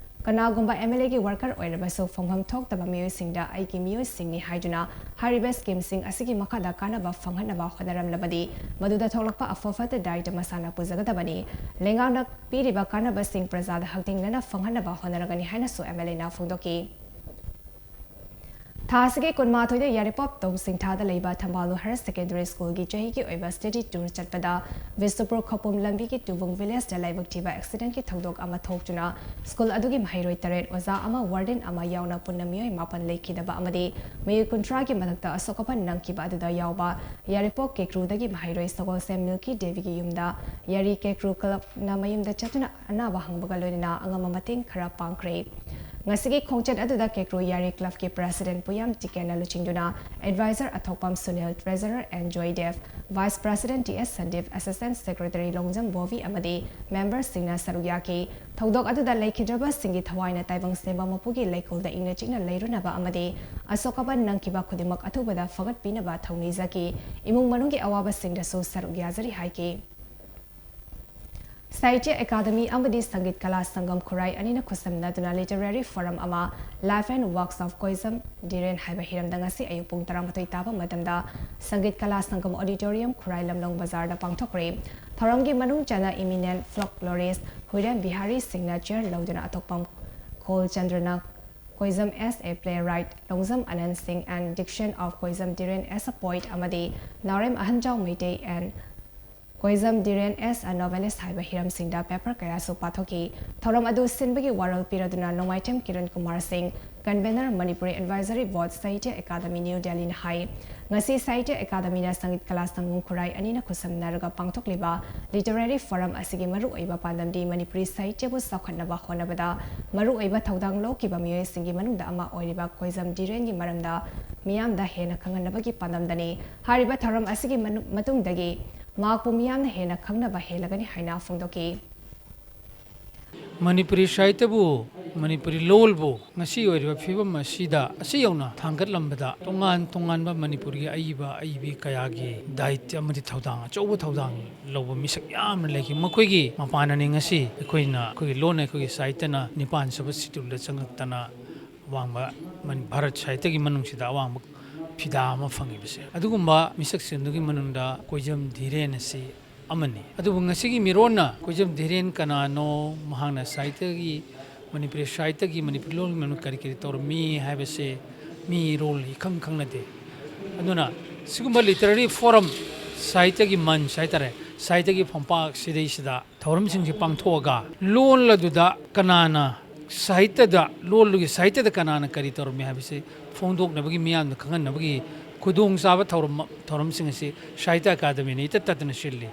ꯀꯅꯥꯒꯨꯝꯕ MLAꯒꯤ worker ꯑꯣꯏꯔꯕꯁꯨ ꯐꯪꯐꯝ ꯊꯣꯛꯇꯕ ꯃꯤꯑꯣꯏꯁꯤꯡꯗ ꯑꯩꯒꯤ ꯃꯤꯑꯣꯏꯁꯤꯡꯅꯤ ꯍꯥꯏꯗꯨꯅ ꯍꯥꯏꯔꯤꯕ schemeꯁꯤꯡ ꯑꯁꯤꯒꯤ ꯃꯈꯥꯗ ꯀꯥꯟꯅꯕ ꯐꯪꯍꯟꯅꯕ ꯍꯣꯠꯅꯔꯝꯂꯕꯗꯤ ꯃꯗꯨꯗ ꯊꯣꯛꯂꯛꯄ ꯑꯐ ꯐꯠꯇ ꯗꯥꯏꯇ ꯃꯁꯥꯅ ꯄꯨꯖꯒꯗꯕꯅꯤ꯫ ꯂꯩꯉꯥꯛꯅ ꯄꯤꯔꯤꯕ ꯀꯥꯟꯅꯕꯁꯤꯡ ꯄ꯭ꯔꯖꯥꯗ ꯍꯛꯊꯦꯡꯅꯅ ꯐꯪꯍꯟꯅꯕ ꯍꯣꯠꯅꯔꯒꯅꯤ ꯍꯥꯏꯅꯁꯨ MLAꯅ ꯐꯣꯡꯗꯣꯛꯈꯤ꯫ ꯊꯥ ꯑꯁꯤꯒꯤ ꯀꯨꯟꯃꯥꯊꯣꯏꯗ ꯌꯥꯏꯔꯤꯄꯣꯛ ꯇꯧꯁꯤꯡꯊꯥꯗ ꯂꯩꯕ ꯊꯝꯕꯥꯜꯅꯨ Higher Secondary Schoolꯒꯤ ꯆꯍꯤꯒꯤ ꯑꯣꯏꯕ study tour ꯆꯠꯄꯗ ꯕꯤꯁꯅꯨꯄꯨꯔ ꯈꯧꯄꯨꯝ ꯂꯝꯕꯤꯒꯤ ꯇꯨꯕꯨꯡ villageꯇ ꯂꯥꯏꯕꯛ ꯊꯤꯕ accidentꯀꯤ ꯊꯧꯗꯣꯛ ꯑꯃ ꯊꯣꯛꯇꯨꯅ school ꯑꯗꯨꯒꯤ ꯃꯍꯩꯔꯣꯏ ꯇꯔꯦꯠ, ꯑꯣꯖꯥ ꯑꯃ, warden ꯑꯃ ꯌꯥꯎꯅ ꯄꯨꯟꯅ ꯃꯤꯑꯣꯏ ꯃꯥꯄꯟ ꯂꯩꯈꯤꯗꯕ ꯑꯃꯗꯤ ꯃꯤꯑꯣꯏ ꯀꯨꯟꯊ꯭ꯔꯥꯒꯤ ꯃꯊꯛꯇ ꯑꯁꯣꯛ ꯑꯄꯟ ꯅꯪꯈꯤꯕ ꯑꯗꯨꯗ ꯌꯥꯎꯕ ꯌꯥꯏꯔꯤꯄꯣꯛ ꯀꯦꯀ꯭ꯔꯨꯗꯒꯤ ꯃꯍꯩꯔꯣꯏ ꯁꯒꯣꯜꯁꯦꯝ ꯃꯤꯜꯀꯤ ꯗꯦꯕꯤꯒꯤ ꯌꯨꯝꯗ ꯌꯥꯏꯔꯤ ꯀꯦꯀ꯭ꯔꯨ clubꯅ ꯃꯌꯨꯝꯗ ꯆꯠꯇꯨꯅ ꯑꯅꯥꯕ ꯍꯪꯕꯒ ꯂꯣꯏꯅꯅ ꯑꯉꯝꯕ ꯃꯇꯦꯡ ꯈꯔ ꯄꯥꯡꯈ꯭ꯔꯦ꯫ ꯉꯁꯤꯒꯤ ꯈꯣꯡꯆꯠ ꯑꯗꯨꯗ ꯀꯦꯀ꯭ꯔꯨ ꯌꯥꯏꯔꯤ clubꯀꯤ president ꯄꯨꯌꯥꯝ ꯇꯤꯀꯦꯟꯅ ꯂꯨꯆꯤꯡꯗꯨꯅ advisor ꯑꯊꯣꯛꯄꯝ Sunil, treasurer N Joydev, vice president T S Sandip, assistant secretary Longjam Bobby ꯑꯃꯗꯤ memberꯁꯤꯡꯅ ꯁꯔꯨꯛ ꯌꯥꯈꯤ꯫ ꯊꯧꯗꯣꯛ ꯑꯗꯨꯗ ꯂꯩꯈꯤꯗ꯭ꯔꯕꯁꯤꯡꯒꯤ ꯊꯋꯥꯏꯅ ꯇꯥꯏꯕꯪ ꯁꯦꯝꯕ ꯃꯄꯨꯒꯤ ꯂꯩꯀꯣꯜꯗ ꯏꯪꯅ ꯆꯤꯛꯅ ꯂꯩꯔꯨꯅꯕ ꯑꯃꯗꯤ ꯑꯁꯣꯛ ꯑꯄꯟ ꯅꯪꯈꯤꯕ ꯈꯨꯗꯤꯡꯃꯛ ꯑꯊꯨꯕꯗ ꯐꯒꯠꯄꯤꯅꯕ ꯊꯧꯅꯤꯖꯈꯤ꯫ ꯏꯃꯨꯡ ꯃꯅꯨꯡꯒꯤ ꯑꯋꯥꯕꯁꯤꯡꯗꯁꯨ ꯁꯔꯨꯛ ꯌꯥꯖꯔꯤ ꯍꯥꯏꯈꯤ꯫ ꯁꯥꯍꯤꯇ꯭ꯌ ꯑꯦꯀꯥꯗꯃꯤ ꯑꯃꯗꯤ ꯁꯪꯒꯤꯠ ꯀꯂꯥ ꯁꯪꯒꯝ ꯈꯨꯔꯥꯏ ꯑꯅꯤꯅ ꯈꯨꯠꯁꯝꯅꯗꯨꯅ literary forum ꯑꯃ Life and Works of ꯀꯣꯏꯖꯝ ꯙꯤꯔꯦꯟ ꯍꯥꯏꯕ ꯍꯤꯔꯝꯗ ꯉꯁꯤ ꯑꯌꯨꯛ ꯄꯨꯡ ꯇꯔꯥꯃꯥꯊꯣꯏ ꯇꯥꯕ ꯃꯇꯝꯗ ꯁꯪꯒꯤꯠ ꯀꯂꯥ ꯁꯪꯒꯝ auditorium ꯈꯨꯔꯥꯏ ꯂꯝꯂꯣꯡ ꯕꯖꯥꯔꯗ ꯄꯥꯡꯊꯣꯛꯈ꯭ꯔꯦ꯫ ꯊꯧꯔꯝꯒꯤ ꯃꯅꯨꯡ ꯆꯟꯅ eminent folklorist ꯍꯨꯏꯔꯦꯝ ꯕꯤꯍꯥꯔꯤ ꯁꯤꯡꯅ chair ꯂꯧꯗꯨꯅ ꯑꯊꯣꯛꯄꯝ ꯈꯣꯜ ꯆꯟꯗ꯭ꯔꯅ ꯀꯣꯏꯖꯝ as a playwright, ꯂꯣꯡꯖꯝ ꯑꯅꯟ ꯁꯤꯡ and diction of ꯀꯣꯏꯖꯝ ꯙꯤꯔꯦꯟ as a poet ꯑꯃꯗꯤ ꯅꯥꯎꯔꯦꯝ ꯑꯍꯟꯖꯥꯎ Meitei and ꯀꯣꯏꯖꯝ ꯙꯤꯔꯦꯟ as a novelist ꯍꯥꯏꯕ ꯍꯤꯔꯝꯁꯤꯡꯗ paper ꯀꯌꯥꯁꯨ ꯄꯥꯊꯣꯛꯈꯤ꯫ ꯊꯧꯔꯝ ꯑꯗꯨ ꯁꯤꯟꯕꯒꯤ ꯋꯥꯔꯣꯜ ꯄꯤꯔꯗꯨꯅ ꯅꯣꯡꯃꯥꯏꯊꯦꯝ ꯀꯤꯔꯟ ꯀꯨꯃꯥꯔ ꯁꯤꯡ, convener Manipuri Advisory Board, Sahitya Akademi, new ꯗꯦꯜꯂꯤꯅ ꯍꯥꯏ, ꯉꯁꯤ ꯁꯥꯍꯤꯇ꯭ꯌ ꯑꯦꯀꯥꯗꯃꯤꯅ ꯁꯪꯒꯤꯠ ꯀꯂꯥ ꯁꯪꯒꯝ ꯈꯨꯔꯥꯏ ꯑꯅꯤꯅ ꯈꯨꯠꯁꯝꯅꯔꯒ ꯄꯥꯡꯊꯣꯛꯂꯤꯕ literary forum ꯑꯁꯤꯒꯤ ꯃꯔꯨꯑꯣꯏꯕ ꯄꯥꯟꯗꯝꯗꯤ ꯃꯅꯤꯄꯨꯔꯤ ꯁꯥꯍꯤꯇ꯭ꯌꯕꯨ ꯆꯥꯎꯈꯠꯅꯕ ꯍꯣꯠꯅꯕꯗ ꯃꯔꯨꯑꯣꯏꯕ ꯊꯧꯗꯥꯡ ꯂꯧꯈꯤꯕ ꯃꯤꯑꯣꯏꯁꯤꯡꯒꯤ ꯃꯅꯨꯡꯗ ꯑꯃ ꯑꯣꯏꯔꯤꯕ ꯀꯣꯏꯖꯝ ꯙꯤꯔꯦꯟꯒꯤ ꯃꯔꯝꯗ ꯃꯤꯌꯥꯝꯗ ꯍꯦꯟꯅ ꯈꯪꯍꯟꯅꯕꯒꯤ ꯄꯥꯟꯗꯝꯗꯅꯤ꯫ ꯍꯥꯏꯔꯤꯕ ꯊꯧꯔꯝ ꯑꯁꯤꯒꯤ ꯃꯅꯨ-, ꯃꯇꯨꯡꯗꯒꯤ ꯃꯍꯥꯛꯄꯨ ꯃꯤꯌꯥꯝꯅ ꯍꯦꯟꯅ ꯈꯪꯅꯕ ꯍꯦꯜꯂꯒꯅꯤ ꯍꯥꯏꯅ ꯐꯣꯡꯗꯣꯛꯈꯤ꯫ ꯃꯅꯤꯄꯨꯔꯤ ꯁꯥꯍꯤꯇ꯭ꯌꯕꯨ ꯃꯅꯤꯄꯨꯔꯤ ꯂꯣꯜꯕꯨ ꯉꯁꯤ ꯑꯣꯏꯔꯤꯕ ꯐꯤꯕꯝ ꯑꯁꯤꯗ ꯑꯁꯤ ꯌꯧꯅ ꯊꯥꯡꯒꯠꯂꯝꯕꯗ ꯇꯣꯉꯥꯟ ꯇꯣꯉꯥꯟꯕ ꯃꯅꯤꯄꯨꯔꯒꯤ ꯑꯏꯕ ꯑꯏꯕꯤ ꯀꯌꯥꯒꯤ ꯗꯥꯏꯇ꯭ꯌ ꯑꯃꯗꯤ ꯊꯧꯗꯥꯡ, ꯑꯆꯧꯕ ꯊꯧꯗꯥꯡ ꯂꯧꯕ ꯃꯤꯁꯛ ꯌꯥꯝꯅ ꯂꯩꯈꯤ꯫ ꯃꯈꯣꯏꯒꯤ ꯃꯄꯥꯟꯅꯅꯤ ꯉꯁꯤ ꯑꯩꯈꯣꯏꯅ, ꯑꯩꯈꯣꯏꯒꯤ ꯂꯣꯟ, ꯑꯩꯈꯣꯏꯒꯤ ꯁꯥꯍꯤꯇ꯭ꯌꯅ ꯅꯤꯄꯥꯟ ꯁꯨꯕ ꯁꯤꯗꯨꯜꯗ ꯆꯪꯉꯛꯇꯅ ꯑꯋꯥꯡꯕ ꯃꯅꯤ-, ꯚꯥꯔꯠ ꯁꯥꯍꯤꯇ꯭ꯌꯒꯤ ꯃꯅꯨꯡꯁꯤꯗ ꯑꯋꯥꯡꯕ ꯐꯤꯗꯥ ꯑꯃ ꯐꯪꯉꯤꯕꯁꯦ꯫ ꯑꯗꯨꯒꯨꯝꯕ ꯃꯤꯁꯛꯁꯤꯡꯗꯨꯒꯤ ꯃꯅꯨꯡꯗ ꯀꯣꯏꯖꯝ ꯙꯤꯔꯦꯟ ꯑꯁꯤ ꯑꯃꯅꯤ꯫ ꯑꯗꯨꯕꯨ ꯉꯁꯤꯒꯤ ꯃꯤꯔꯣꯟꯅ ꯀꯣꯏꯖꯝ ꯙꯤꯔꯦꯟ ꯀꯅꯥꯅꯣ, ꯃꯍꯥꯛꯅ ꯁꯥꯍꯤꯇ꯭ꯌꯒꯤ, ꯃꯅꯤꯄꯨꯔꯤ ꯁꯥꯍꯤꯇ꯭ꯌꯒꯤ, ꯃꯅꯤꯄꯨꯔꯤ ꯂꯣꯟꯒꯤ ꯃꯔꯝꯗ ꯀꯔꯤ ꯀꯔꯤ ꯇꯧꯔꯝꯃꯤ ꯍꯥꯏꯕꯁꯦ ꯃꯤꯔꯣꯜ ꯏꯈꯪ ꯈꯪꯅꯗꯦ꯫ ꯑꯗꯨꯅ ꯁꯤꯒꯨꯝꯕ literary forum, ꯁꯥꯍꯤꯇ꯭ꯌꯒꯤ ꯃꯟꯆ ꯍꯥꯏꯇꯥꯔꯦ, ꯁꯥꯍꯤꯇ꯭ꯌꯒꯤ ꯐꯝꯄꯥꯛ ꯁꯤꯗꯩꯁꯤꯗ ꯊꯧꯔꯝꯁꯤꯡꯁꯤ ꯄꯥꯡꯊꯣꯛꯑꯒ ꯂꯣꯜ ꯑꯗꯨꯗ ꯀꯅꯥꯅ ꯁꯥꯍꯤꯇ꯭ꯌꯗ, ꯂꯣꯜꯗꯨꯒꯤ ꯁꯥꯍꯤꯇ꯭ꯌꯗ ꯀꯅꯥꯅ ꯀꯔꯤ ꯇꯧꯔꯝꯃꯤ ꯍꯥꯏꯕꯁꯤ ꯐꯣꯡꯗꯣꯛꯅꯕꯒꯤ, ꯃꯤꯌꯥꯝꯗ ꯈꯪꯍꯟꯅꯕꯒꯤ ꯈꯨꯗꯣꯡꯆꯥꯕ ꯊꯧꯔꯝ, ꯊꯧꯔꯝꯁꯤꯡ ꯑꯁꯤ ꯁꯥꯍꯤꯇ꯭ꯌ ꯑꯀꯥꯗꯃꯤꯅ ꯏꯇꯠ ꯇꯠꯇꯅ ꯁꯤꯜꯂꯤ꯫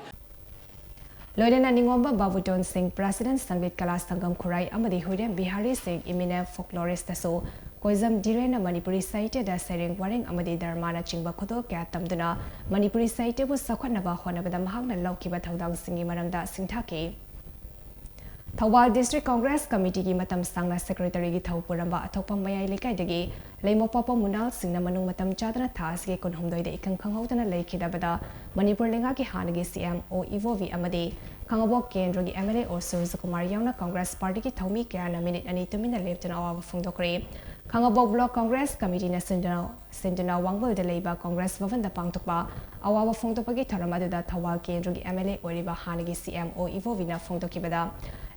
ꯂꯣꯏꯅꯅ ꯅꯤꯉꯣꯝꯕ ꯕꯥꯕꯨꯇꯣꯟ ꯁꯤꯡ, ꯄ꯭ꯔꯦꯁꯤꯗꯦꯟꯠ ꯁꯪꯒꯤꯠ ꯀꯂꯥ ꯁꯪꯒꯝ ꯈꯨꯔꯥꯏ, ꯑꯃꯗꯤ ꯍꯨꯏꯔꯦꯝ ꯕꯤꯍꯥꯔꯤ ꯁꯤꯡ, ꯏꯃꯤꯅꯦꯟꯠ ꯐꯣꯛꯂꯣꯔꯤꯁ꯭ꯠꯇꯁꯨ ꯀꯣꯏꯖꯝ ꯙꯤꯔꯦꯟꯅ ꯃꯅꯤꯄꯨꯔꯤ ꯁꯥꯍꯤꯇ꯭ꯌꯗ ꯁꯩꯔꯦꯡ ꯋꯥꯔꯦꯡ ꯑꯃꯗꯤ ꯗ꯭ꯔꯃꯥꯅꯆꯤꯡꯕ ꯈꯨꯗꯣꯜ ꯀꯌꯥ ꯇꯝꯗꯨꯅ ꯃꯅꯤꯄꯨꯔꯤ ꯁꯥꯍꯤꯇ꯭ꯌꯕꯨ ꯆꯥꯎꯈꯠꯅꯕ ꯍꯣꯠꯅꯕꯗ ꯃꯍꯥꯛꯅ ꯂꯧꯈꯤꯕ ꯊꯧꯗꯥꯡꯁꯤꯡꯒꯤ ꯃꯔꯝꯗ ꯁꯤꯡꯊꯥꯈꯤ꯫ ꯊꯧꯕꯥꯜ ꯗꯤꯁꯇ꯭ꯔꯤꯛ ꯀꯪꯒ꯭ꯔꯦꯁ ꯀꯃꯤꯇꯤꯒꯤ ꯃꯇꯝ ꯁꯥꯡꯅ ꯁꯦꯀ꯭ꯔꯦꯇꯔꯤꯒꯤ ꯊꯧ ꯄꯨꯔꯝꯕ ꯑꯊꯣꯛꯄꯝ ꯃꯌꯥꯏ ꯂꯩꯀꯥꯏꯗꯒꯤ ꯂꯩꯃꯄꯣꯛꯄꯝ ꯃꯨꯅꯥꯜ ꯁꯤꯡꯅ ꯃꯅꯨꯡ ꯃꯇꯝ ꯆꯥꯗꯅ ꯊꯥ ꯑꯁꯤꯒꯤ ꯀꯨꯟꯍꯨꯝꯗꯣꯏꯗ ꯏꯈꯪ ꯈꯪꯍꯧꯗꯅ ꯂꯩꯈꯤꯗꯕꯗ ꯃꯅꯤꯄꯨꯔ ꯂꯩꯉꯥꯛꯀꯤ ꯍꯥꯟꯅꯒꯤ ꯁꯤ ꯑꯦꯝ ꯑꯣ ꯏꯕꯣꯕꯤ ꯑꯃꯗꯤ ꯈꯥꯉꯕꯣꯛ ꯀꯦꯟꯗ꯭ꯔꯒꯤ ꯑꯦꯝ ꯑꯦꯜ ꯑꯦ ꯑꯣ ꯁꯨꯔꯖꯀꯨꯃꯥꯔ ꯌꯥꯎꯅ ꯀꯪꯒ꯭ꯔꯦꯁ ꯄꯥꯔꯇꯤꯒꯤ ꯊꯧꯃꯤ ꯀꯌꯥꯅ ꯃꯤꯅꯤꯠ ꯑꯅꯤ ꯇꯨꯃꯤꯟꯅ ꯂꯦꯞꯇꯨꯅ ꯑꯋꯥꯕ ꯐꯣꯡꯗꯣꯛꯈ꯭ꯔꯦ꯫ ꯈꯥꯉꯕꯣꯛ ꯕ꯭ꯂꯣꯛ ꯀꯪꯒ꯭ꯔꯦꯁ ꯀꯃꯤꯇꯤꯅ ꯁꯤꯟꯗꯨꯅ, ꯁꯤꯟꯗꯨꯅ ꯋꯥꯡꯕꯜꯗ ꯂꯩꯕ ꯀꯪꯒ꯭ꯔꯦꯁ ꯚꯕꯟꯗ ꯄꯥꯡꯊꯣꯛꯄ ꯑꯋꯥꯕ ꯐꯣꯡꯗꯣꯛꯄꯒꯤ ꯊꯧꯔꯝ ꯑꯗꯨꯗ ꯊꯧꯕꯥꯜ ꯀꯦꯟꯗ꯭ꯔꯒꯤ ꯑꯦꯝ ꯑꯦꯜ ꯑꯦ ꯑꯣꯏꯔꯤꯕ ꯍꯥꯟꯅꯒꯤ ꯁꯤ ꯑꯦꯝ ꯑꯣ ꯏꯕꯣꯕꯤꯅ ꯐꯣꯡꯗꯣꯛꯈꯤꯕꯗ,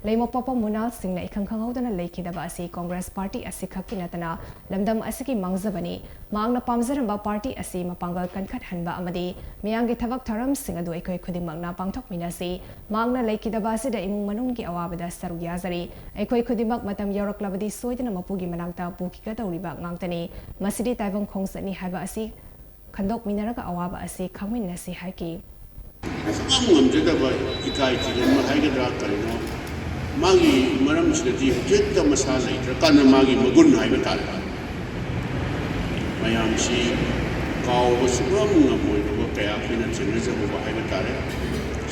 ꯂꯩꯃꯄꯣꯛꯄꯝ ꯃꯨꯅꯥꯜ ꯁꯤꯡꯅ ꯏꯈꯪ ꯈꯪꯍꯧꯗꯅ ꯂꯩꯈꯤꯗꯕ ꯑꯁꯤ ꯀꯪꯒ꯭ꯔꯦꯁ ꯄꯥꯔꯇꯤ ꯑꯁꯤ ꯈꯛꯀꯤ ꯅꯠꯇꯅ ꯂꯝꯗꯝ ꯑꯁꯤꯒꯤ ꯃꯥꯡꯖꯕꯅꯤ꯫ ꯃꯍꯥꯛꯅ ꯄꯥꯝꯖꯔꯝꯕ ꯄꯥꯔꯇꯤ ꯑꯁꯤ ꯃꯄꯥꯡꯒꯜ ꯀꯟꯈꯠꯍꯟꯕ ꯑꯃꯗꯤ ꯃꯤꯌꯥꯝꯒꯤ ꯊꯕꯛ ꯊꯧꯔꯝꯁꯤꯡ ꯑꯗꯨ ꯑꯩꯈꯣꯏ ꯈꯨꯗꯤꯡꯃꯛꯅ ꯄꯥꯡꯊꯣꯛꯃꯤꯟꯅꯁꯤ꯫ ꯃꯍꯥꯛꯅ ꯂꯩꯈꯤꯗꯕ ꯑꯁꯤꯗ ꯏꯃꯨꯡ ꯃꯅꯨꯡꯒꯤ ꯑꯋꯥꯕꯗ ꯁꯔꯨꯛ ꯌꯥꯖꯔꯤ꯫ ꯑꯩꯈꯣꯏ ꯈꯨꯗꯤꯡꯃꯛ ꯃꯇꯝ ꯌꯧꯔꯛꯂꯕꯗꯤ ꯁꯣꯏꯗꯅ ꯃꯄꯨꯒꯤ ꯃꯅꯥꯛꯇ ꯄꯨꯈꯤꯒꯗꯧꯔꯤꯕ ꯉꯥꯛꯇꯅꯤ꯫ ꯃꯁꯤꯗꯤ ꯇꯥꯏꯕꯪ ꯈꯣꯡꯆꯠꯅꯤ ꯍꯥꯏꯕ ꯑꯁꯤ ꯈꯟꯗꯣꯛꯃꯤꯟꯅꯔꯒ ꯑꯋꯥꯕ ꯑꯁꯤ ꯈꯪꯃꯤꯟꯅꯁꯤ ꯍꯥꯏꯈꯤ꯫ ꯑꯁꯨꯛ ꯌꯥꯝ ꯉꯝꯖꯗꯕ, ꯏꯀꯥꯏ ꯊꯤꯒꯟꯕ ꯍꯥꯏꯒꯗ꯭ꯔꯥ ꯀꯔꯤꯅꯣ, ꯃꯥꯒꯤ ꯃꯔꯝꯁꯤꯗꯗꯤ ꯍꯧꯖꯤꯛꯇ ꯃꯁꯥ ꯂꯩꯇ꯭ꯔꯀꯥꯟꯗ ꯃꯥꯒꯤ ꯃꯒꯨꯟ ꯍꯥꯏꯕ ꯇꯥꯔꯦ, ꯃꯌꯥꯝꯁꯤ ꯀꯥꯎꯕ ꯁꯨꯡꯉꯝ ꯉꯝꯃꯣꯏꯗꯕ ꯀꯌꯥ ꯑꯩꯈꯣꯏꯅ ꯊꯦꯡꯅꯖꯍꯧꯕ ꯍꯥꯏꯕ ꯇꯥꯔꯦ꯫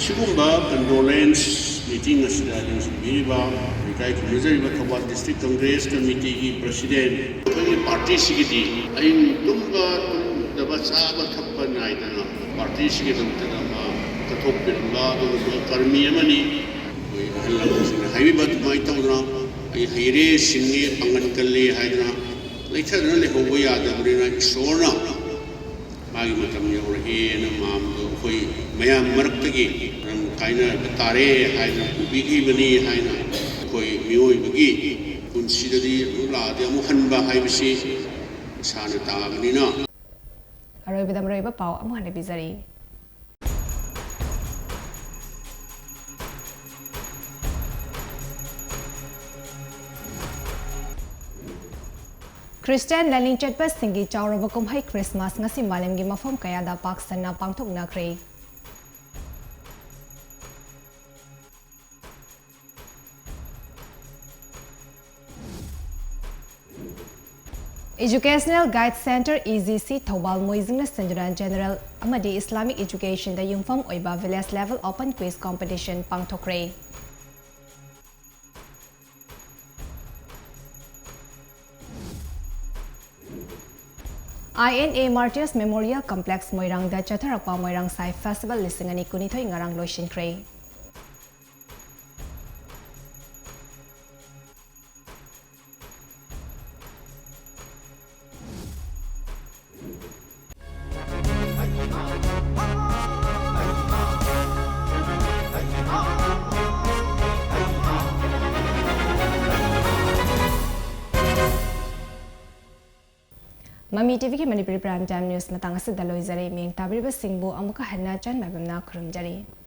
ꯁꯤꯒꯨꯝꯕ ꯀꯟꯗꯣꯂꯦꯟꯁ ꯃꯤꯇꯤꯡ ꯑꯁꯤꯗ ꯌꯦꯡꯁꯤꯟꯕꯤꯔꯤꯕ ꯑꯩꯈꯣꯏ ꯏꯀꯥꯏ ꯈꯨꯝꯅꯖꯔꯤꯕ ꯊꯧꯕꯥꯜ District Congress Committeeꯒꯤ President, ꯑꯩꯈꯣꯏꯒꯤ partyꯁꯤꯒꯤꯗꯤ ꯑꯍꯤꯡ ꯇꯨꯝꯕ ꯇꯨꯝꯗꯕ, ꯆꯥꯕ ꯊꯛꯄ ꯅꯥꯏꯗꯅ partyꯁꯤꯒꯤꯗꯃꯛꯇꯗ ꯃꯥ ꯀꯠꯊꯣꯛꯄꯤꯔꯝꯕ ꯑꯗꯨꯒꯨꯝꯕ ꯀꯔꯃꯤ ꯑꯃꯅꯤ꯫ ꯑꯩꯈꯣꯏ ꯑꯍꯜ ꯂꯃꯟꯁꯤꯡꯅ ꯍꯥꯏꯕꯤꯕ ꯑꯗꯨꯃꯥꯏꯅ ꯇꯧꯗꯅ ꯑꯩ ꯍꯩꯔꯦ, ꯁꯤꯡꯉꯦ, ꯄꯥꯡꯒꯜ ꯀꯜꯂꯦ ꯍꯥꯏꯗꯅ ꯂꯩꯊꯗꯅ ꯂꯩꯍꯧꯕ ꯌꯥꯗꯕꯅꯤꯅ ꯏꯁꯣꯔꯅ ꯃꯥꯒꯤ ꯃꯇꯝ ꯌꯧꯔꯛꯑꯦꯅ ꯃꯥꯝꯗꯣ ꯑꯩꯈꯣꯏ ꯃꯌꯥꯝ ꯃꯔꯛꯇꯒꯤ ꯃꯔꯝ ꯀꯥꯏꯅꯕ ꯇꯥꯔꯦ ꯍꯥꯏꯅ ꯄꯨꯕꯤꯈꯤꯕꯅꯤ ꯍꯥꯏꯅ ꯑꯩꯈꯣꯏ ꯃꯤꯑꯣꯏꯕꯒꯤ ꯄꯨꯟꯁꯤꯗꯗꯤ ꯑꯃꯨꯛ ꯂꯥꯛꯑꯗꯤ ꯑꯃꯨꯛ ꯍꯟꯕ ꯍꯥꯏꯕꯁꯤ ꯃꯁꯥꯅ ꯇꯥꯕꯅꯤꯅ꯫ ꯑꯔꯣꯏꯕꯗ ꯃꯔꯨꯑꯣꯏꯕ ꯄꯥꯎ ꯑꯃꯨꯛ ꯍꯟꯅ ꯄꯤꯖꯔꯤ꯫ ꯈ꯭ꯔꯤꯁꯇꯤꯌꯥꯟ ꯂꯥꯏꯅꯤꯡ ꯆꯠꯄꯁꯤꯡꯒꯤ ꯆꯥꯎꯔꯕ ꯀꯨꯝꯍꯩ ꯈ꯭ꯔꯤꯁꯃꯥꯁ ꯉꯁꯤ ꯃꯥꯂꯦꯝꯒꯤ ꯃꯐꯝ ꯀꯌꯥꯗ ꯄꯥꯛ ꯁꯟꯅ ꯄꯥꯡꯊꯣꯛꯅꯈ꯭ꯔꯦ꯫ Educational Guide Centre, E G C, Thoubal ꯃꯣꯏꯖꯤꯡꯅ ꯁꯤꯟꯗꯨꯅ General ꯑꯃꯗꯤ Islamic Educationꯗ ꯌꯨꯝꯐꯝ ꯑꯣꯏꯕ Village Level Open Quiz Competition ꯄꯥꯡꯊꯣꯛꯈ꯭ꯔꯦ꯫ I N A Martyrs Memorial Complex ꯃꯣꯏꯔꯥꯡꯗ ꯆꯠꯊꯔꯛꯄ ꯃꯣꯏꯔꯥꯡ ꯁꯥꯏ Festival ꯂꯤꯁꯤꯡ ꯑꯅꯤ ꯀꯨꯟꯅꯤꯊꯣꯏ ꯉꯔꯥꯡ ꯂꯣꯏꯁꯤꯟꯈ꯭ꯔꯦ꯫ ꯃꯃꯤ ꯇꯤꯚꯤꯒꯤ ꯃꯅꯤꯄꯨꯔꯤ Prime Time News ꯃꯇꯥꯡ ꯑꯁꯤꯗ ꯂꯣꯏꯖꯔꯦ꯫ ꯃꯤꯠꯌꯦꯡ ꯇꯥꯕꯤꯔꯤꯕꯁꯤꯡꯕꯨ ꯑꯃꯨꯛꯀ ꯍꯟꯅ ꯆꯟ ꯃꯥꯏꯕꯝꯅ ꯈꯨꯔꯨꯝꯖꯔꯤ꯫